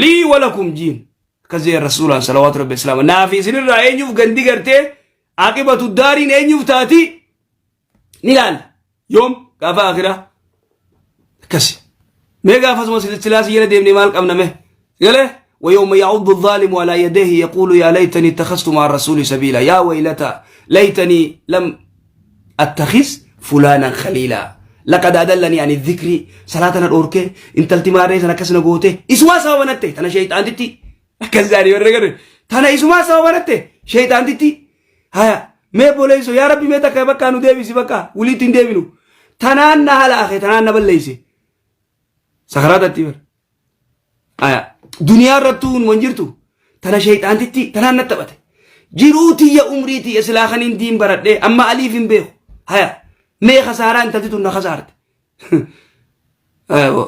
lii walakum jiin akkas jee rasuulaan salawaatu rabbi islaama naafi isinirraa eenyuuf gandi gartee aqibatu daariin eenyuuf taati ni laalla yoom gaafa akiraa akkasi mee gaafasuma silaasii jala deemnee maal qabna mee galee ويوم يعض الظالم على يديه يقول يا ليتني اتخذت مع الرسول سبيلا يا ويلتى ليتني لم أتخذ فلانا خليلا لقد أدلني عن الذكر صلاة الأوركي انت التماري سنة كسنة قوتي إسوا سوا بنتي تنا شيطان تتي كزاري ورقر تنا إسوا سوا بنتي شيطان تتي هيا mee boleeyso yaa rabbi mee takka bakka nu deebisi bakka walitti hin deebinu tanaan na halaake tanaan na balleeyse sakaraatatti bar Aya. Duniyaa irrattuu hin wan jirtu. Tana shayxaantitti tanaan na taphate. Jiruu tiyya umrii tiyya silaa kan hin diin baradhee amma aliif hin beeku. Haya. Mee kasaaraa intalti tun na kasaarte. Haya bo.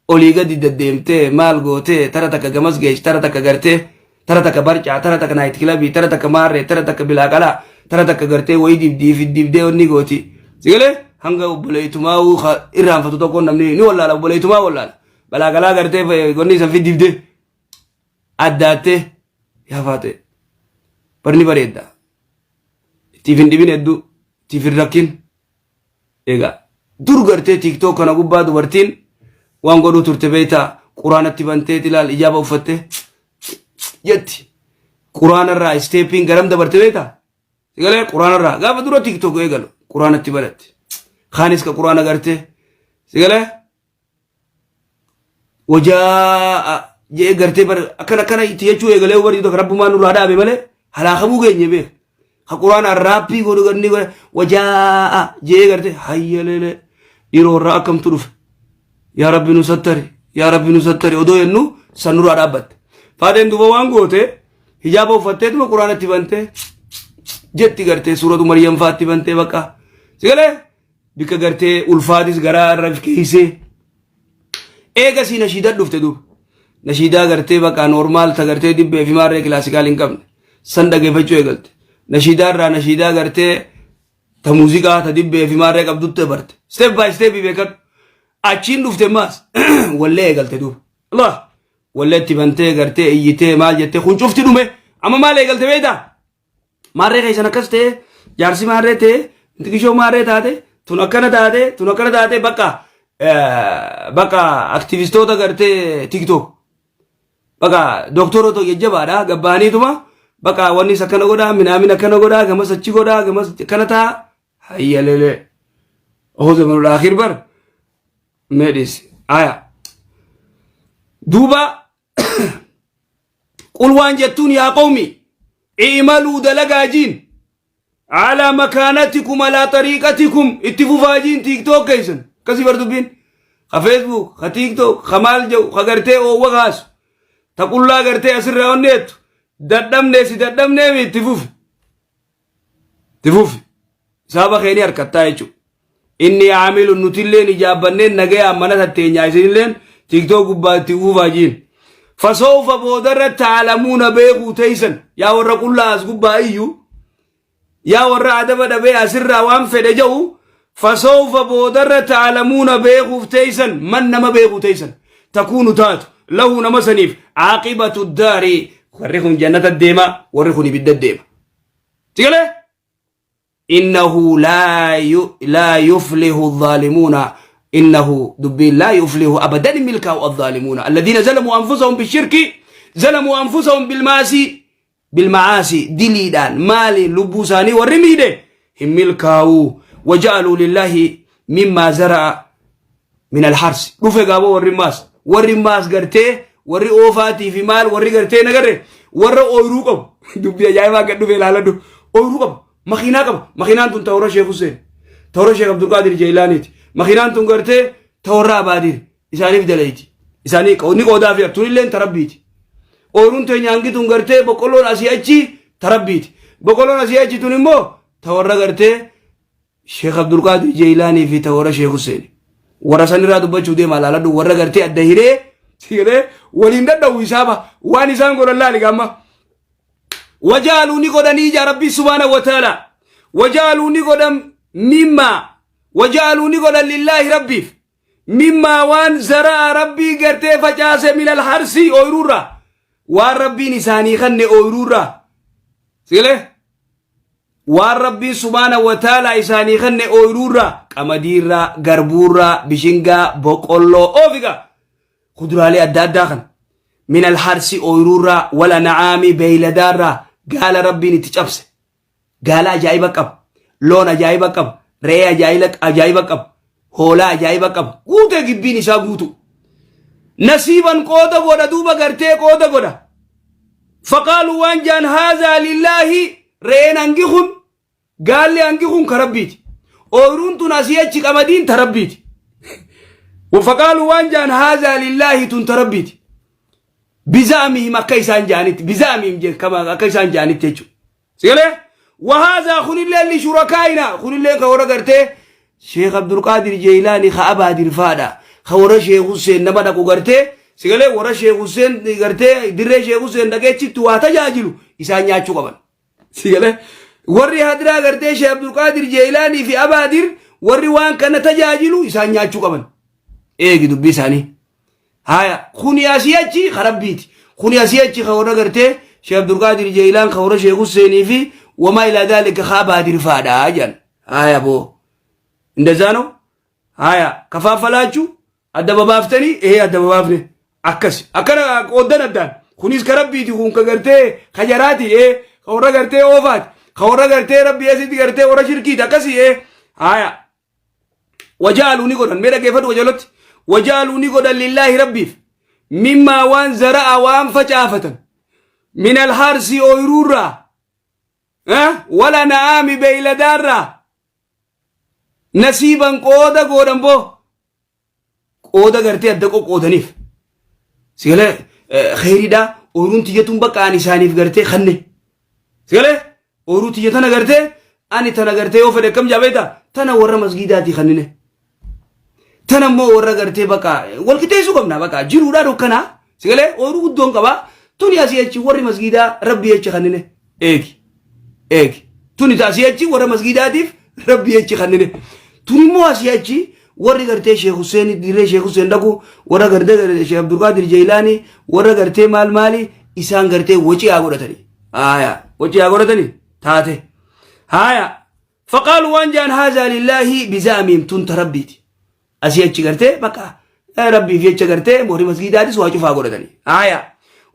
Olii gadi deddeemtee maal gootee tara takka gamas geessi tara takka gartee tara takka barcaa tara takka naayit kilabii tara takka maarree tara takka bilaaqalaa tara takka gartee wayii dibdii fi dibdee wanni gooti. Sigalee hanga obboleeytumaa irraanfatu tokkoon namni ni wallaala obboleeytumaa wallaala. Balaa galaa gartee gonni isan fiddifte addaattee yaa faate barni bareedda. Ittiif hin dhibin hedduu ittiif hin rakkin. Egaa dur gartee tiiktook kana gubbaa dubartiin waan godhuu turte beektaa quraanatti bantee ilaal ijaaba uffatte jetti. Quraanarraa isteeppiin garam dabarte beektaa? Sigalee quraanarraa gaafa dura tiiktook eegalu quraanatti banatti. Kaanis ka quraana gartee sigalee wajaa jee gartee bar akkana akkana itti jechuu eegalee bari tokko rabbumaan nurraa dhaabe malee halaakamuu geenye beek ka quraana raappii godhu ganni godhe wajaa jee gartee hayyaleele dhiiroo irraa akkamtu dhufe yaa rabbi nu sattari yaa rabbi nu sattari odoo jennu san nurraa dhaabbatte faateen duuba waan goote hijaaba uffatteetuma quraana itti bantee jetti gartee suuratu maryam faatti bantee bakka sigalee bikka gartee ulfaatis garaa irra keeysee eegasii nashiidaa dhufte duuba nashiidaa gartee bakka normaal ta gartee dibbee fi maarree kilaasikaal hin qabne san dhageeffachuu eegalte nashiidaa irraa nashiidaa gartee ta muuziqaa ta dibbee fi maarree qabdutti barte step by step beekadhu achiin dhufte maas wallee eegalte duuba Allah wallee itti bantee gartee iyyitee maal jettee kun cufti dhume amma maal eegalte beektaa Maarree keessan akkas ta'e jaarsi maarree ta'e intikishoo maarree taate tun akkana taate tun akkana taate bakka bakka aktivistoota gartee tiktok bakka doktoroota jajjabaadha gabbaaniituma bakka wanni isa akkana godhaa minaamin akkana godhaa gamas achi godhaa gamas akkana ta'a hayyalelee ohoo zamanul akhir bar meedhis aya duuba Qul waan jettuun yaa qawmi i'maluu dalagaa jiin alaa makaanatikum alaa xariiqatikum itti fufaa jiin tiiktook keessan akkasii bar dubbiin ka feesbuuk ka tiiktook ka maal jedhu ka gartee oowwa kaasu ta qullaa gartee asirraa onneettu dadhabnee si dadhabneemi itti fufi Itti fufi. Hisaaba kee ni harkattaa jechuudha. Inni caamilu nutilleen ijaabbanneen nagayaan mana tatteenyaa isinilleen tiktoo gubbaa itti fufaa jiin. Fasoofa boodarra taalamuuna beekuu teeysan yaa warra qullaa as gubbaa iyyuu yaa warra adaba dhabee asirraa waan fedhe jedhu fasoofa boodarra taalamuuna beekuuf teeysan man nama beekuu teeysan takuunu taatu lahu nama saniif caaqibatu daarii warri kun jannata deema warri kun ibidda deema. Sigalee? Innahu laa yuflihu zaalimuuna innahu dubbiin laa yuflihu abadan hin milkaa'u azzaalimuuna alladhiina zalamuu anfusahum bishirki zalamuu anfusahum bilmaasii bilmacaasii diliidhaan maaliin lubbuu isaanii warri miidhe hin milkaa'u waja'aluu lillaahi mimmaa zara'a min alharsi dhufe gaaboo warri maas warri maas gartee warri oofaatii fi maal warri gartee nagarre warra ooyruu qabu dubbii ajaa'ibaa gad dhufe ilaaladhu ooyruu qabu makiinaa qaba makiinaan tun ta warra Sheekh Hussein ta warra Sheekh Abdulqaadir Jeelaaniiti makiinaan tun gartee ta warra Abaadir isaaniif dalayti Isaanii ni qoodaa fi tunilleen ta Rabbiiti. Ooyiruun teenya hangi tun gartee boqqolloon asii achi ta Rabbiiti. Boqqolloon asii achi tun immoo ta warra gartee Sheekh Abdulqaadir Jeeylaanii fi ta warra Sheekh Husseeni. Warra san irraa dubbachuu deema laaladhu warra gartee adda hiree sigalee waliin dhadha'u isaaba waan isaan godhan laali gaamma. Wajaaluu ni godhanii ija Rabbii subhaana wa ta'ala. Wajaaluu ni godhan mimmaa. Wajaaluu ni godhan lillaahi Rabbiif. Mimmaa waan zara'a Rabbii gartee facaase minal harsii ooyiruurraa. Waan Rabbiin isaanii kanne ooyiruurraa. Sigalee? Waan Rabbiin subhaana wa ta'ala isaanii kanne ooyiruurraa qamadiirraa, garbuurraa, bishingaa, boqqolloo oofigaa kuduraalee adda addaa kana min alharsi ooyiruurraa wala na'aami beeyladaarraa gaala Rabbiin itti cabse gaala ajaa'iba qaba loon ajaa'iba qaba re'ee ajaa'iba qaba hoolaa ajaa'iba qaba guutee gibbiin isaa guutu nasiiban qooda godha duuba gartee qooda godha faqaaluu waan jaan haazaa lillaahi re'een hangi kun gaalli hangi kun ka Rabbiiti ooyiruun tun asii achi qamadiin ta Rabbiiti faqaaluu waan jaan haazaa lillaahi tun ta Rabbiiti biza'amihim akka isaan jaanitti biza'amihim akka isaan jaanitti jechuudha Sigalee wahaazaa kunillee li shurakaayina kunillee ka warra gartee Sheekh Abdulqaadir Jeeylaani ka Abaadir faadha ka warra Sheekh Hussein nama dhaqu gartee sigalee warra Sheekh Hussein gartee dirree Sheekh Hussein dhaqee achitti waa tajaajilu isaan nyaachuu qaban. Sigalee warri hadiraa gartee Sheekh Abdulqaadir Jeeylaanii fi Abaadir warri waan kana tajaajilu isaan nyaachuu qaban. Eegi dubbii isaanii. Haya kuni asii achi ka Rabbiiti. Kuni asii achi ka warra gartee Sheekh Abdulqaadir Jeeylaan ka warra Sheekh Husseenii fi wamaa ilaa daalika ka Abaadir faadha jedhan. Haya boo. Indazaa no? Haya kafaafalaachu adda babaaftanii ee adda babaafne akkas akkana qooddan addaan kunis ka Rabbiiti kun ka gartee ka jaraati ee ka warra gartee oofaati ka warra gartee Rabbii asitti gartee warra shirkiiti akkasii ee haya Waja'aluu ni godhan mee dhaggeeffadhu qajeelotti waja'aluu ni godhan lillaahi Rabbiif mimmaa waan zara'a waan facaafatan min alharsi ooyiruurraa wala na'aami beeyladaarraa nasiiban qooda godhan boo qooda gartee adda qoqqoodaniif sigalee kheyriidha ooyiruun tiyyatuun bakka ani isaaniif gartee kanne sigalee ooyiruu tiyya tana gartee ani tana gartee yoo fedhe akkam jaa beektaa tana warra masgiidaatii kannine tana immoo warra gartee bakka wal qixxeessuu qabna bakka jiruudhaa dukkanaa sigalee ooyiruu guddoon qabaa tuni asii achi warri masgiidaa rabbii achi kannine eegi eegi tuni asii achi warra masgiidaatiif rabbii achi kannine tuni immoo asii achi warri gartee Sheekh Hussein dirree Sheekh Hussein dhaqu warra gartee Sheekh Abdulqaadir Jeylaanii warra gartee maal maali isaan gartee wacii haa godhatanii haaya wacii haa godhatanii taate haaya faqaalu waan jaan haazaa lillaahi bizaamiim tun ta rabbiiti asii achi gartee bakka rabbiif jecha gartee warri masgiidaatis waa cufaa godhatanii haaya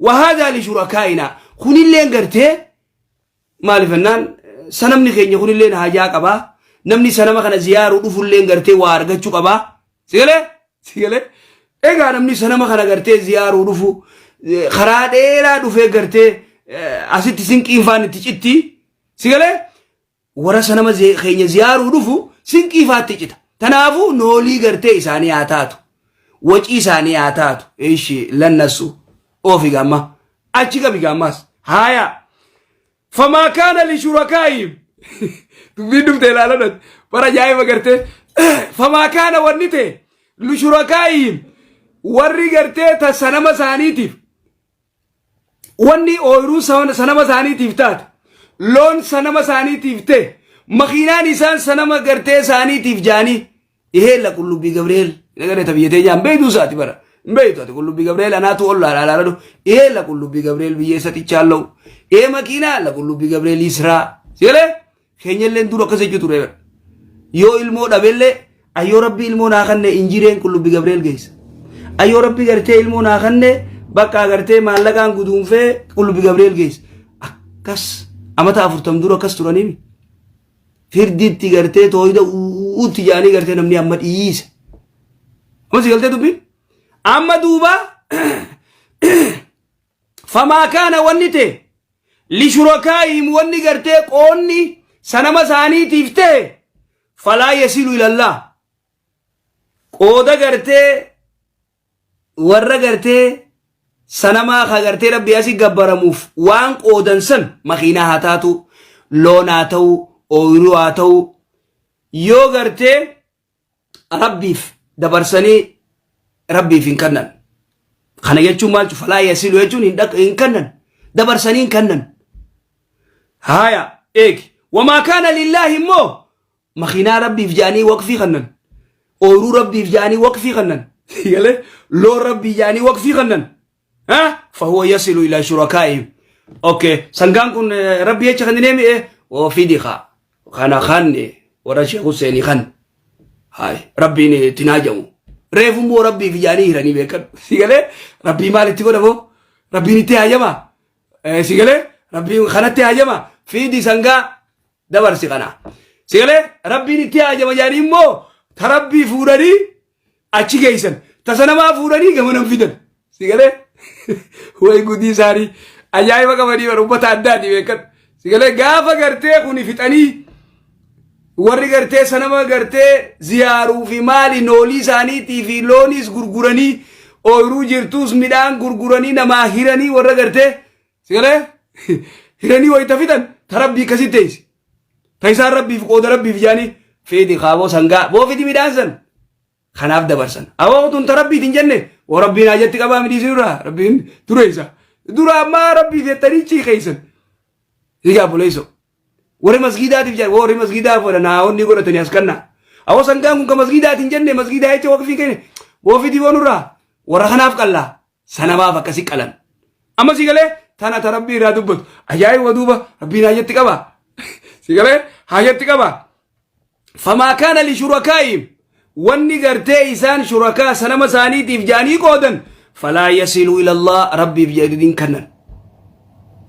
wahaazaa lishurakaa'inaa kunilleen gartee Maaliif jennaan sanamni keenya kunilleen haajaa qabaa. Namni sanama kana ziyaaruu dhufulleen gartee waa argachuu qabaa. Sigalee? Sigalee? Egaa namni sanama kana gartee ziyaaruu dhufu karaa dheeraa dhufee gartee asitti sinqiin faan itti citti. Sigalee? Warra sanama keenya ziyaaruu dhufu sinqii faatti cita. Tanaafuu noolii gartee isaanii haa taatu. Wacii isaanii haa taatu. Ishi lannassu. Oofi gaamma. Achi qabi gaammaas. Haaya. Famaa kaana li shurakaa'ihim. Dubbiin dhufte ilaaladhati. Bara ajaa'iba gartee. Famaa kaana wanni ta'e li shurakaa'ihim. Warri gartee ta sanama isaaniitiif wanni ooyiruun sanama isaaniitiif taate loon sanama isaaniitiif ta'e makiinaan isaan sanama gartee isaaniitiif jaanii ihee la qullubbii gabri'eel nagare ta biyya teenyaa hin beektuu isaati bara hin beektu ati qullubbii gabri'eel anaatu ol laala laala ihee la qullubbii gabri'eel biyya isa tichaan la'u ee makiinaa la qullubbii gabri'eel israa sigalee Keenyalleen dur akkas jechuu ture. Yoo ilmoo dhabellee ayyoo rabbi ilmoo naa kanne injireen qullubbi Gabriel geessa. Ayyoo rabbi gartee ilmoo naa kanne bakka gartee maallaqaan guduunfee qullubbi Gabriel geessa. Akkas amata afurtam dura akkas turaniimi. Firditti gartee tooyida uutti jaanii gartee namni amma dhiisa. Amma si galtee dubbiin? Amma duuba famaa kaana wanni ta'e lishurakaa'ihim wanni gartee qoonni sanama isaaniitiif ta'e falaa yasilu ilallah qooda gartee Warra gartee sanamaa ka gartee rabbi asi gabbaramuuf waan qoodan san makiinaa haa taatu, loon haa ta'u, ooyiruu haa ta'u, yoo gartee rabbiif dabarsanii rabbiif hin kannan. Kana jechuun maal jechuun falaa yasilu jechuun hin kannan, dabarsanii hin kannan. Haaya eegi wamaa kaana lillaahi immoo makiinaa rabbiif jedhanii waqfii kannan, ooyiruu rabbiif jedhanii waqfii kannan, galee loon rabbii jedhanii waqfii kannan, ha fahuwa yasilu ila shurakaa'ihim. Okay, sangaan kun rabbii jecha kan mi'e oo fidi kaa kana kanne warra Sheekh Husseenii kan haay rabbiin itti naajamu reefu immoo rabbiif jedhanii hiranii beekan. Si galee rabbii maal itti godha moo rabbiin itti haajama? Si galee rabbiin kanatti haajama, fidi sangaa dabarsi kana. Si galee rabbiin itti haajama jedhanii immoo ta rabbii fuudhanii achi geessan, tasa namaa fuudhanii gamanan fidan. Si galee way gudii isaanii ajaa'iba qabanii bara ummata addaati beekan. Si galee gaafa gartee kuni fixanii warri gartee sanama gartee ziyaaruu fi maali noolii isaaniitii fi looniis gurguranii, ooyiruu jirtuus midhaan gurguranii namaa hiranii, warra gartee si galee hiranii wayita fixan ta rabbii akkasitti teessi. Ta isaan rabbiif qooda rabbiif jaanii fidi kaaboo sangaa boo fidi midhaan san kanaaf dabarsan. Aboo tun ta rabbiitiin jenne woo rabbiin hajatti qabaa midhiisin irraa rabbiin dureessa. Dura ammaa rabbiif jettanii ciiqeessan. Egaa buleessoo. Warri masgiidaatiif jedhan warri masgiidaa fedhan haa onni godhatanii as kannaa. Awoo sangaan kun ka masgiidaatiin jenne masgiidaa jecha waqfii kenne boo fidii boo nurraa warra kanaaf qallaa sanamaaf akkasi qalan. Amma si galee tana ta rabbii irraa dubbatu ajaa'iba duuba rabbiin haajatti qaba. Si galee haajatti qaba. Famaa kaana li shurakaa'ihim wanni gartee isaan shurakaa sanama isaaniitiif jaanii qoodan falaa yasilu ila Allah rabbiif jedhanii hin kannan.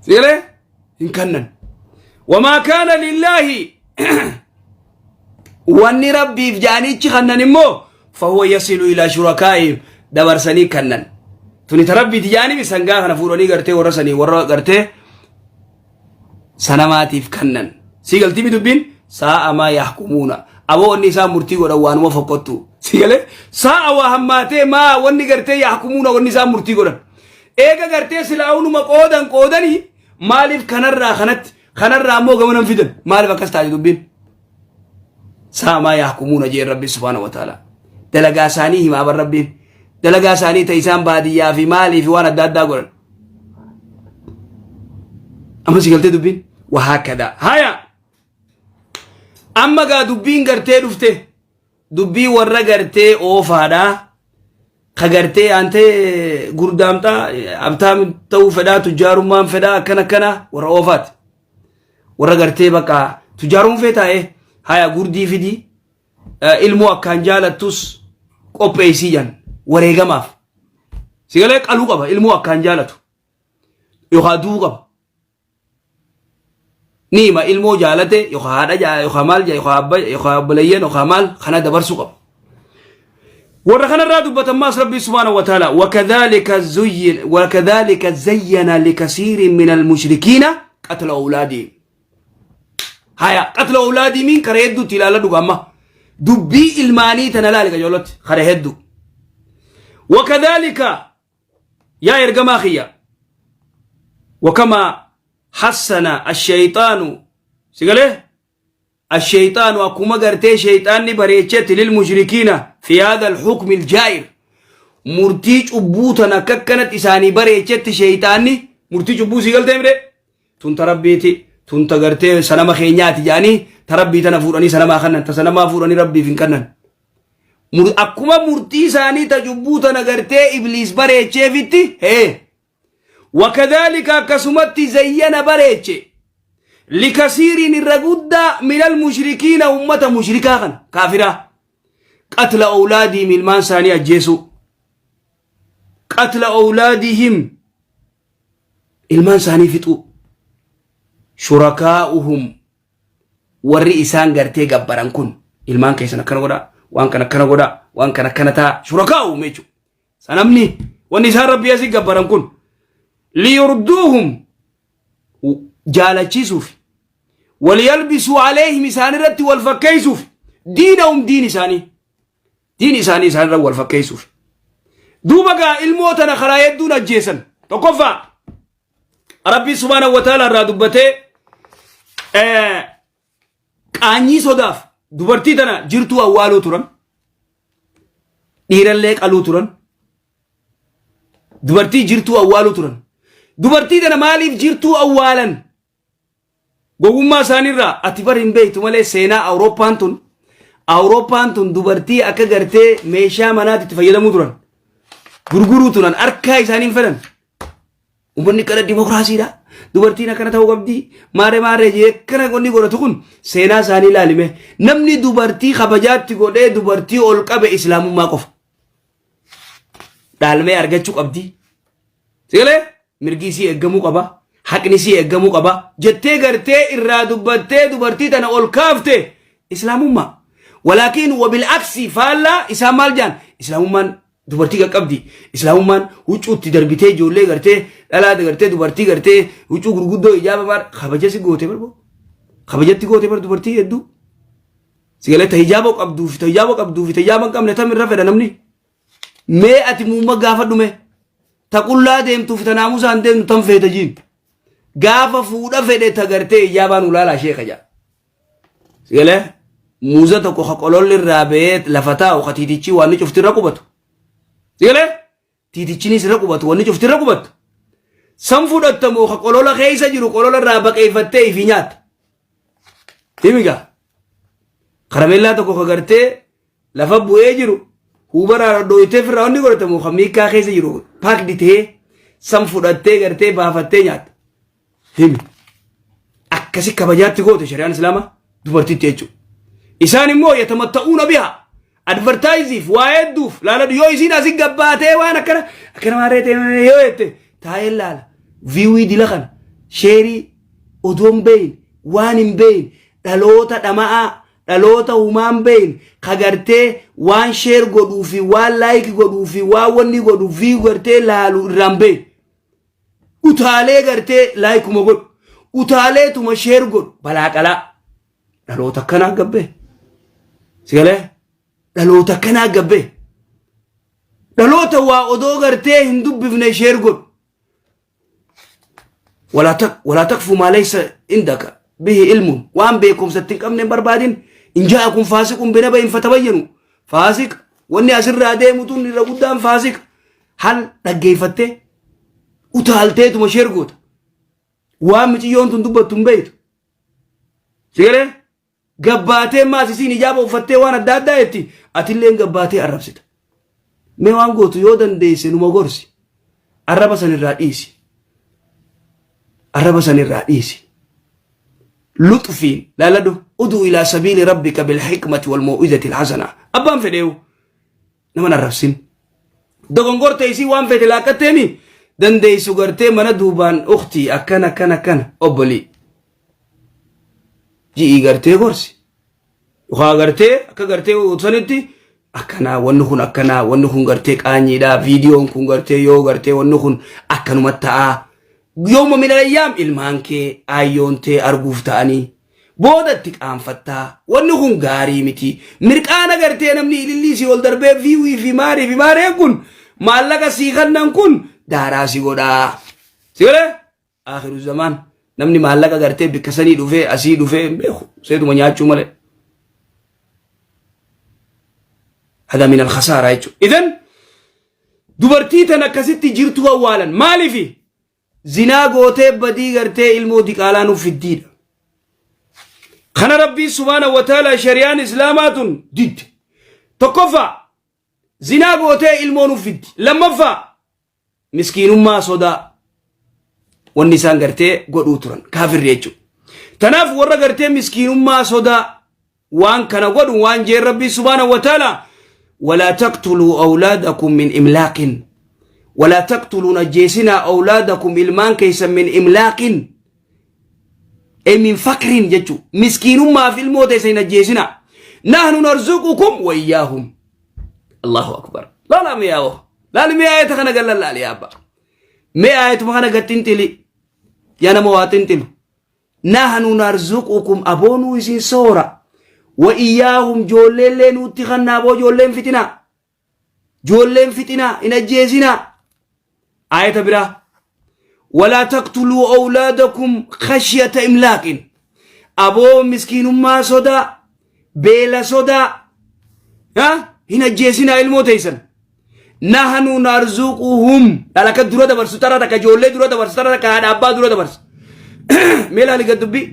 Si galee hin kannan. Wamaa kaana lillaahi wanni rabbiif jaanichi kannan immoo fahuwa yasilu ila shurakaa'ihim dabarsanii kannan. Tuni ta rabbiiti jaaniif sangaa kana fuudhanii gartee warra sanii warra gartee sanamaatiif kannan. Si galtii mi dubbiin? Saa'a maa yahkumuuna. Aboo wanni isaan murtii godhan waanuma fokkottu. Si galee? Saa'a waa hammaatee maa wanni gartee yahkumuuna wanni isaan murtii godhan. Eega gartee silaa'unuma qoodan qoodanii maaliif kanarraa kanatti kanarraa ammoo gamanan fidan? Maaliif akkas taate dubbiin? Saa'a maa yahkumuuna jeen Rabbi subhaanahu wa ta'ala. Dalagaa isaanii himaa bar Rabbiin. Dalagaa isaanii ta isaan baadiyyaa fi maalii fi waan adda addaa godhan. Amma si galtee dubbiin? Wahaakada. Haya. Amma gaa dubbiin gartee dhufte. Dubbii warra gartee oofaadhaa. Ka gartee aantee gurdaamtaa abtaam ta'uu fedhaa tujjaarummaan fedhaa akkana akkana warra oofaati. Warra gartee bakka tujjaaruun fee taa'ee haya gurdii fidii ilmoo akkaan jaalattus qopheessii jan wareegamaaf. Sigalee qaluu qaba ilmoo akkaan jaalatu yookaan du'uu qaba. Ni hima ilmoo jaalate yookaan haadha yookaan maal yookaan abba yookaan obboleeyyan yookaan maal kana dabarsuu qaba. Warra kanarraa dubbatan maas Rabbii subhaanahu wa ta'ala wakadhalika zuyyin wakadhalika zayyana likasiirin min almushrikiina qatla awlaadihim. Haya qatla awlaadihimiin kara hedduutti ilaala dhuga amma dubbii ilmaanii tana laali qajeelatti kara hedduu. Wakadhalika yaa ergamaa kiyya wakama hassana ashayxaanu si galee ashayxaanu akkuma gartee shayxaanni bareechetti lilmushrikiina fi haadha alxukmi aljaa'ir murtii cubbuu tan akka akkanatti isaanii bareechetti shayxaanni murtii cubbuu sii galtee mire tun ta rabbiiti tun ta gartee sanama keenyaati jedhanii ta rabbii tana fuudhanii sanamaa kannan ta sanamaa fuudhanii rabbiif hin kannan. Akkuma murtii isaanii ta cubbuu tana gartee ibliis bareecheefitti hee wakadhaalika akkasumatti zayyana bareeche likasiiriin irra guddaa minal mushrikiina ummata mushrikaa kana kaafiraa qatla awlaadiihim ilmaan isaanii ajjeesuu qatla awlaadihim ilmaan isaanii fixuu shurakaa'uhum warri isaan gartee gabbaran kun ilmaan keessan akkana godhaa waan kana akkana godhaa waan kana akkana ta'a shurakaa uume jechuudha. Sanamni wanni isaan rabbii asii gabbaran kun liyurduuhum jaalachiisuuf waliyalbisuu aleehim isaan irratti wal fakkeessuuf diinahum diin isaanii diin isaanii isaan irra wal fakkeessuuf. Duuba gaa ilmoo tana karaa hedduun ajjeesan. Tokkoffaa Rabbii subhaanahu wa ta'ala irraa dubbatee qaanyii sodaaf dubartii tana jirtuu awwaaluu turan. Dhiirallee qaluu turan. Dubartii jirtuu awwaaluu turan. Dubartii tana maaliif jirtuu awwaalan? Gowwummaa isaaniirraa ati bar hin beektu malee seenaa Awurooppaan tun Awurooppaan tun dubartii akka gartee meeshaa manaatti itti fayyadamuu turan. Gurguruu turan harkaa isaanii hin fedhan. Uummanni kana dimokiraasiidha. Dubartiin akkana ta'uu qabdi. Maaree maaree jee akkana wanni godhatu kun seenaa isaanii ilaalime. Namni dubartii kabajaatti godhee dubartii ol qabe islaamummaa qofa. Dhaalmee argachuu qabdi. Sigalee mirgi isii eeggamuu qaba. Haqni isii eeggamuu qaba. Jettee gartee irraa dubbattee dubartii tana ol kaafte islaamummaa. Walaakiin wabil aksi faallaa isaan maal jaan islaamummaan dubartii qaqqabdi. Islaamummaan huccuutti darbitee ijoollee gartee dhalaa gartee dubartii gartee huccuu gurguddoo ijaaba maal kabaja si goote barboo. Kabajatti goote bar dubartii hedduu. Sigalee ta hijaaba qabduu fi ta hijaaba qabduu fi ta hijaaba hin qabne tam irra fedha namni. Mee ati muumma gaafadhu mee. Ta qullaa deemtuu fi ta naamusaan deemtu tam feeta jiin. Gaafa fuudha fedhe ta gartee hijaabaan ulaalaa sheeka jaa. Sigalee muuza tokko ka qololli irraa ba'ee lafa taa'u ka tiitichi waan inni cufti irra qubatu. Sigalee tiitichinis irra qubatu wanni cufti irra qubattu. San fudhattamoo ka qolola keessa jiru qolola irraa baqeeffattee ifii nyaatta. Himigaa. Karameellaa tokko ka gartee lafa bu'ee jiru huubaraa dhodhooytee firraa wanni godhatamu kan miikkaa keessa jiru paakdi ta'ee san fudhattee gartee baafattee nyaatta. Himi. Akkasi kabajaatti goote shari'aan islaamaa dubartitti jechuudha. Isaan immoo yatamatta'uuna biha. Advertaayiziif waa hedduuf laaladhu yoo isiin asi gabbaatee waan akkana akkana maarree ta'e yoo jette taa'ee laala. Viiwii dila kana sheerii odoo hin beeyin waan hin beeyin dhaloota dhama'aa dhaloota humaan beeyin ka gartee waan sheer godhuu fi waan laayik godhuu fi waan wanni godhu viiw gartee laalu irraan beeyin. Utaalee gartee laayikuma godhu utaaleetuma sheer godhu balaa qalaa dhaloota akkanaa gabbee sigalee dhaloota akkanaa gabbee dhaloota waa odoo gartee hin dubbifne sheer godhu walaa takfu maa laysa indaka bihi ilmun waan beekumsa itti hin qabne hin barbaadin in jaa'akum faasiqun binaba'in fatabayyanu faasiq wanni asirraa deemu tun irra guddaan faasiq hal dhaggeeffattee utaalteetuma sheer goota. Waan miciyyoon tun dubbattu hin beektu. Sigalee gabbaatee maas isiin ijaaba uffattee waan adda addaa jetti atilleen gabbaatee arrabsita. Mee waan gootu yoo dandeesse numa gorsi. Arraba san irraa dhiisi. Arraba san irraa dhiisi. Luxfiin laaladhu uduu ilaa sabiili rabbika bil hikmati wal mau'izati al hasana. Abbaan fedheewu. Nama hin arrabsin. Dogongorte isii waan feete laaqqatteemi dandeessu gartee mana duubaan uktii akkana akkana akkana obbolii. Ji'ii gartee gorsi. Yookaan gartee akka gartee sanitti akkanaa wanni kun akkanaa wanni kun gartee qaanyiidha viidiyoon kun gartee yoo gartee wanni kun akkanuma ta'aa. Yooma minal ayyaam ilmaan kee aayyoon tee arguuf ta'anii. Booda itti qaanfattaa. Wanni kun gaarii miti. Mirqaana gartee namni ilillii si ol darbee viiwii fi maarii fi maareen kun maallaqa sii kannan kun daaraa si godhaa. Si galee? Akhiru zamaan namni maallaqa gartee bikka sanii dhufee asii dhufee hin beeku. Seetuma nyaachuu malee. Hada min al-khasaaraa jechuudha. Idan dubartii tan akkasitti jirtu awwaalan maaliifi? Zinaa gootee badii gartee ilmoo diqaalaa nuuf fiddiidha. Kana Rabbiin subhaanahu wa ta'ala shari'aan islaamaa tun didde. Tokkoffaa zinaa gootee ilmoo nuuf fiddi. Lammaffaa miskiinummaa sodaa wanni isaan gartee godhuu turan kaafirri jechuudha. Tanaaf warra gartee miskiinummaa sodaa waan kana godhu waan jeen Rabbii subhaanahu wa ta'ala walaa taqtuluu awlaadakum min imlaaqin walaa taqtuluun ajjeesinaa awlaadakum ilmaan keessan min imlaaqin e min fakrin jechu miskiinummaaf ilmoo teessan hin ajjeesinaa nahnu narzuqukum wa iyyaahum Allahu akbar laala mi'aawo laali mee aayata kana gallan laali yaa abbaa mee aayatuma kana gad xinxili yaa nama waa xinxilu Nahnu narzuqukum aboo nuu isin soora. Wa iyyaahum joolleellee nuutti kannaa aboo joolleen fitinaa. Ijoolleen fixinaa hin ajjeesinaa. Aayata biraa walaa taqtuluu awlaadakum khashyata imlaaqin. Aboo miskiinummaa sodaa, beela sodaa, ha? Hin ajjeesinaa ilmoo teessan. Nahnu narzuquhum dhala akka dura dabarsu tara takka ijoollee dura dabarsu tara takka haadha abbaa dura dabarsu. Mee laali gad dubbii.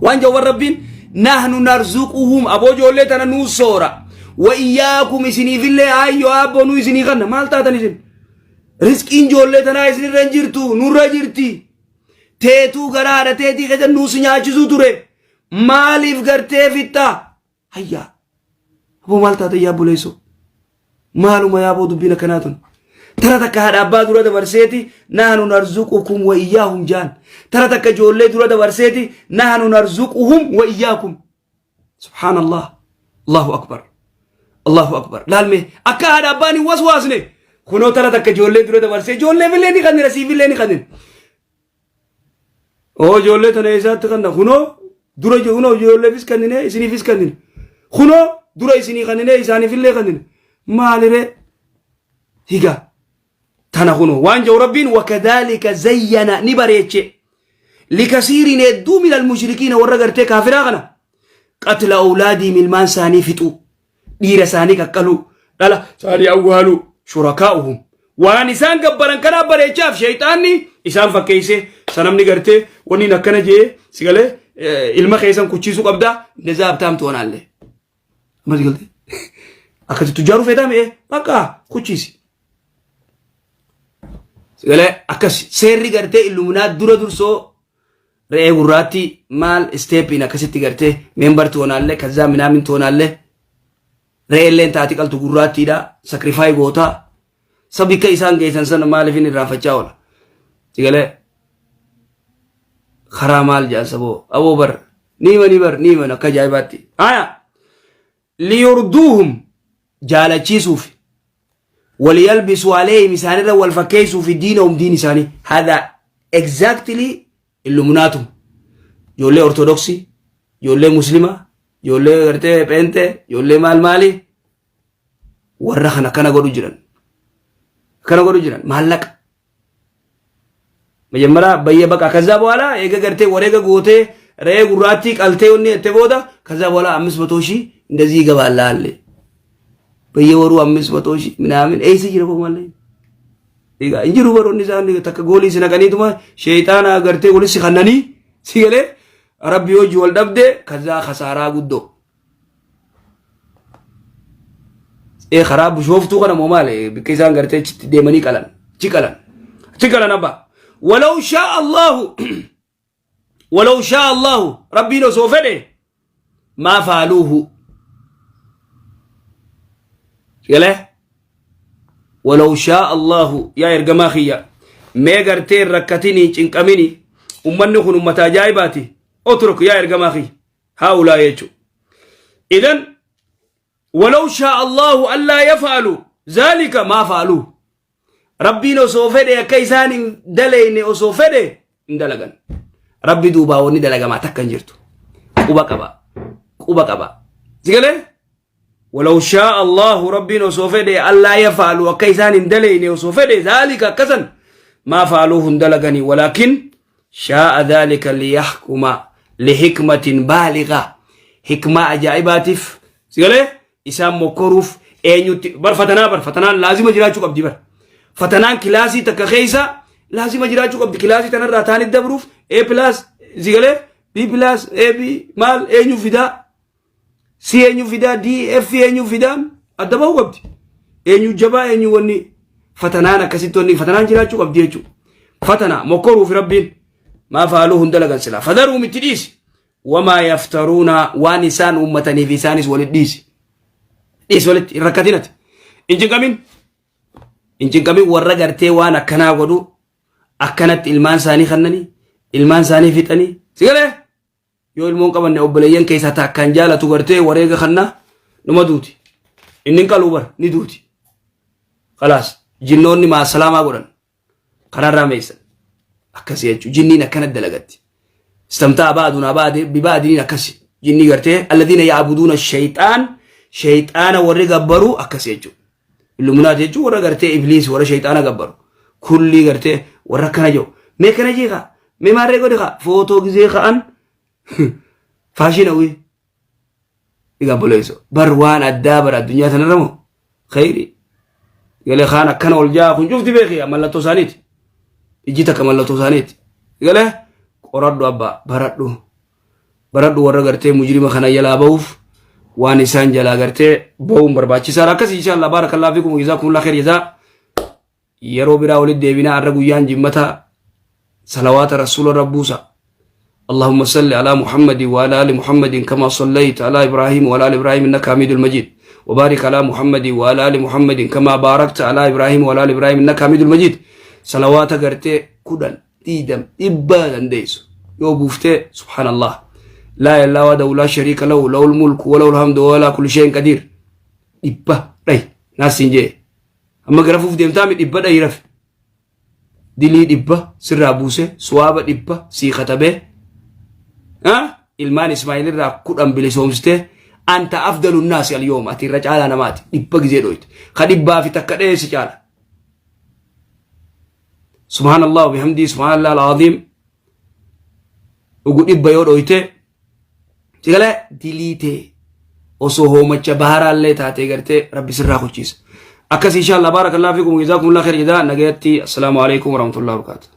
Waan jawwan rabbiin nahnu narzuquhum aboo ijoollee tana nuu soora. Wa iyyaakum isiniifillee ayyoo abboo nuu isinii kanna maal taatan isin? Rizqiin ijoollee tanaa isinirra hin jirtu nurra jirti. Teetuu gara haadha teetii keessa nuu si nyaachisuu ture. Maaliif gartee fixxaa? Hayyaa. Aboo maal taate yaa obboleessoo? Maaluma yaa aboo dubbiin akkanaa tun? Tara takka haadha abbaa dura dabarseeti nahnu narzuqukum wa iyyaahum jaan. Tara takka ijoollee dura dabarseeti nahnu narzuquhum wa iyyaakum. Subhaanallah. Allahu akbar. Allahu akbar. Laalme akka haadha abbaan hin waswaasne. Kunoo tara takka ijoollee dura dabarsee ijoolleefillee ni kannina siifillee ni kannina. Oo ijoollee tana eessaatti kanna kunoo dura kunoo ijoolleefis kannine isiniifis kannine kunoo dura isinii kannine isaaniifillee kannine maaliree higa tana kunoo waan jedhu rabbiin wakadhaalika zayyana ni bareeche likasiiriin hedduu minal mushrikiina warra gartee kaafiraa kana qatla awlaadiim ilmaan isaanii fixuu dhiira isaanii qaqqaluu dhala isaanii awwaaluu shurakaa'uhum waan isaan gabbaran kanaa bareechaaf sheeyxaanni isaan fakkeessee sanamni gartee wanni akkana jee si galee ilma keessan kuchiisuu qabdaa እንደዛ ሀብታም ትሆናለህ amma si galte akkasi tujjaaruu feetaa mi'ee bakka kuchiisi si galee akkas seerri gartee illuminaa dura dursoo Re'ee gurraattii maal isteeppiin akkasitti gartee member toonaalle kazzaa minaamin toonaalle re'eelleen taati qaltu gurraattiidha sakrifaayi gootaa sabikka isaan geessan sana maaliif hin irraanfachaa oola sigalee karaa maal jedhan saboo aboo bar ni himanii bar ni himan akka ajaa'ibaatti haya liyurduuhum jaalachiisuuf waliyalbisuu aleeyhim isaanirra wal fakkeessuufi diinahum diin isaanii hada exactly illuminaatum ijoollee ortodoksii ijoollee muslima ijoollee gartee pheenxee ijoollee maal maali warra kana akkana godhu jiran akkana godhu jiran maallaqa መጀመሪያ በየበቃ ከዛ በኋላ ኤገ ገርቴ ወሬገ ጎቴ ረኤ ጉራቲ ቀልቴ ወኒ እቴ ቦዳ ከዛ በኋላ 500,000 እንደዚህ ይገባልሃል። በየወሩ 500,000 ምናምን ኤይስ ጅረ ማለት Egaa hin jiru baroonni isaan takka goolii si naqaniituma sheeyxaana gartee wali si kannanii si galee rabbi hojii wal dhabde kazaa kasaaraa guddoo. Ee karaa bushooftuu kana moo maali bikka isaan gartee achitti deemanii qalan achi qalan achi qalan abbaa. Walaw shaa Allahu walaw shaa Allahu rabbiin osoo fedhe maa faaluuhu galee walaw shaa Allahu yaa ergamaa kiyya mee gartee hin rakkatinii hin cinqaminii ummanni kun ummata ajaa'ibaati otruk yaa ergamaa kiyya haa'ulaa jechuudha idan walaw shaa Allahu allaa yaf'alu zaalika maa fa'aluuhu Rabbiin osoo fedhe akka isaan hin daleyne osoo fedhe hin dalagan. Rabbi duubaa wanni dalagamaa takka hin jirtu. Quba qaba. Quba qaba. Si galee? Walaw shaa Allahu Rabbiin osoo fedhe allaa yafaalu akka isaan hin daleyne osoo fedhe zaalika akkasan maa faaluu hin dalaganii walaakin shaa'a dhaalika liyahkuma lihikmatin baaliga hikmaa ajaa'ibaatiif si galee? Isaan mokkoruuf eenyutti bar fatanaa bar fatanaan laazima jiraachuu qabdi bar fatanaan kilaasii takka keessa laazima jiraachuu qabdi kilaasii tanarraa taanit dabruuf A plus sigalee B plus A B maal eenyu fidaa C eenyu fidaa D F eenyu fidaa adda bahuu qabdi eenyu jabaa eenyu wanni fatanaan akkasitti wanni fatanaan jiraachuu qabdi jechuudha fatanaa mokkoruuf rabbiin maa faaluu hunda lagan silaa fadaruu miti dhiisi Wamaa yaftaruuna waan isaan uummataniif isaanis walitti dhiisi. Dhiisi walitti hin rakkatin ati. Hin cinqamin. Hin cinqamin warra gartee waan akkanaa godhu akkanatti ilmaan isaanii kannanii ilmaan isaanii fixanii. Si galee? Yoo ilmoon qabanne obboleeyyan keessaa ta akkaan jaalatu gartee wareega kannaa numa duuti. Inni hin qaluu bar ni duuti. Kalaas jinnoonni maasalaamaa godhan. Karaarraa meessan. Akkasii jechuudha. Jinniin akkana dalagatti. Istamtaa ba'adun bibaadiniin akkasi. Jinnii gartee alladhiina ya'buduuna shayxaan shayxaana warri gabbaruu akkasii jechuudha. Illuminaati jechuun warra gartee ibliis warra shayxaana gabbaru. Kullii gartee warra akkana jiru. Mee kana jee kaa mee maarree godhi kaa footoo gizee ka'an faashina wii. Egaa boleesso bar waan addaa bara addunyaa tanarra moo khayri. Galee kaan akkana ol jaa kun cufti beeki mallattoo isaaniiti. Ijji takka mallattoo isaaniiti. Galee qoradhu abbaa baradhu. Baradhu warra gartee mujrima kana jalaa bahuuf waan isaan jalaa gartee bahuun barbaachisaadha. Akkasii inshallah barakallahu fikum jazakumullahu khair jazaa. Yeroo biraa walitti deebinaa har'a guyyaan jimmata salawaata rasuula rabbuusa. اللهم صل على محمد وعلى ال محمد كما صليت على ابراهيم وعلى ال ابراهيم انك حميد المجيد وبارك على محمد وعلى ال محمد كما باركت على ابراهيم وعلى ال ابراهيم انك حميد المجيد صلوات غرتي كدن ديدم دبا دنديس يو بوفته سبحان الله لا اله الا هو لا شريك له له الملك وله الحمد ولا كل شيء قدير دبا داي ناس سنجي Amma gara fuuf deemtaa mi dhibba dhahi rafi. Dilii dhibba sirraa buuse suwaaba dhibba sii katabee ilmaan Ismaa'il irraa kudhan bilisoomsitee anta afdalu naasi alyoom ati irra caalaa namaati dhibba gizee dhoyte ka dhibbaa fi takka dhahee si caala. Subhaanallah wa bihamdii subhaanallah al-aziim dhugu dhibba yoo dhoyte Sigalee dilii tee osoo hoomacha baharaallee taatee gartee rabbi sirraa kuchiisa. Akkas inshallah barakallahu fikum jazaakumullahu khair jazaa nagayatti assalaamu alaikum warahmatullahi wabarakatuh.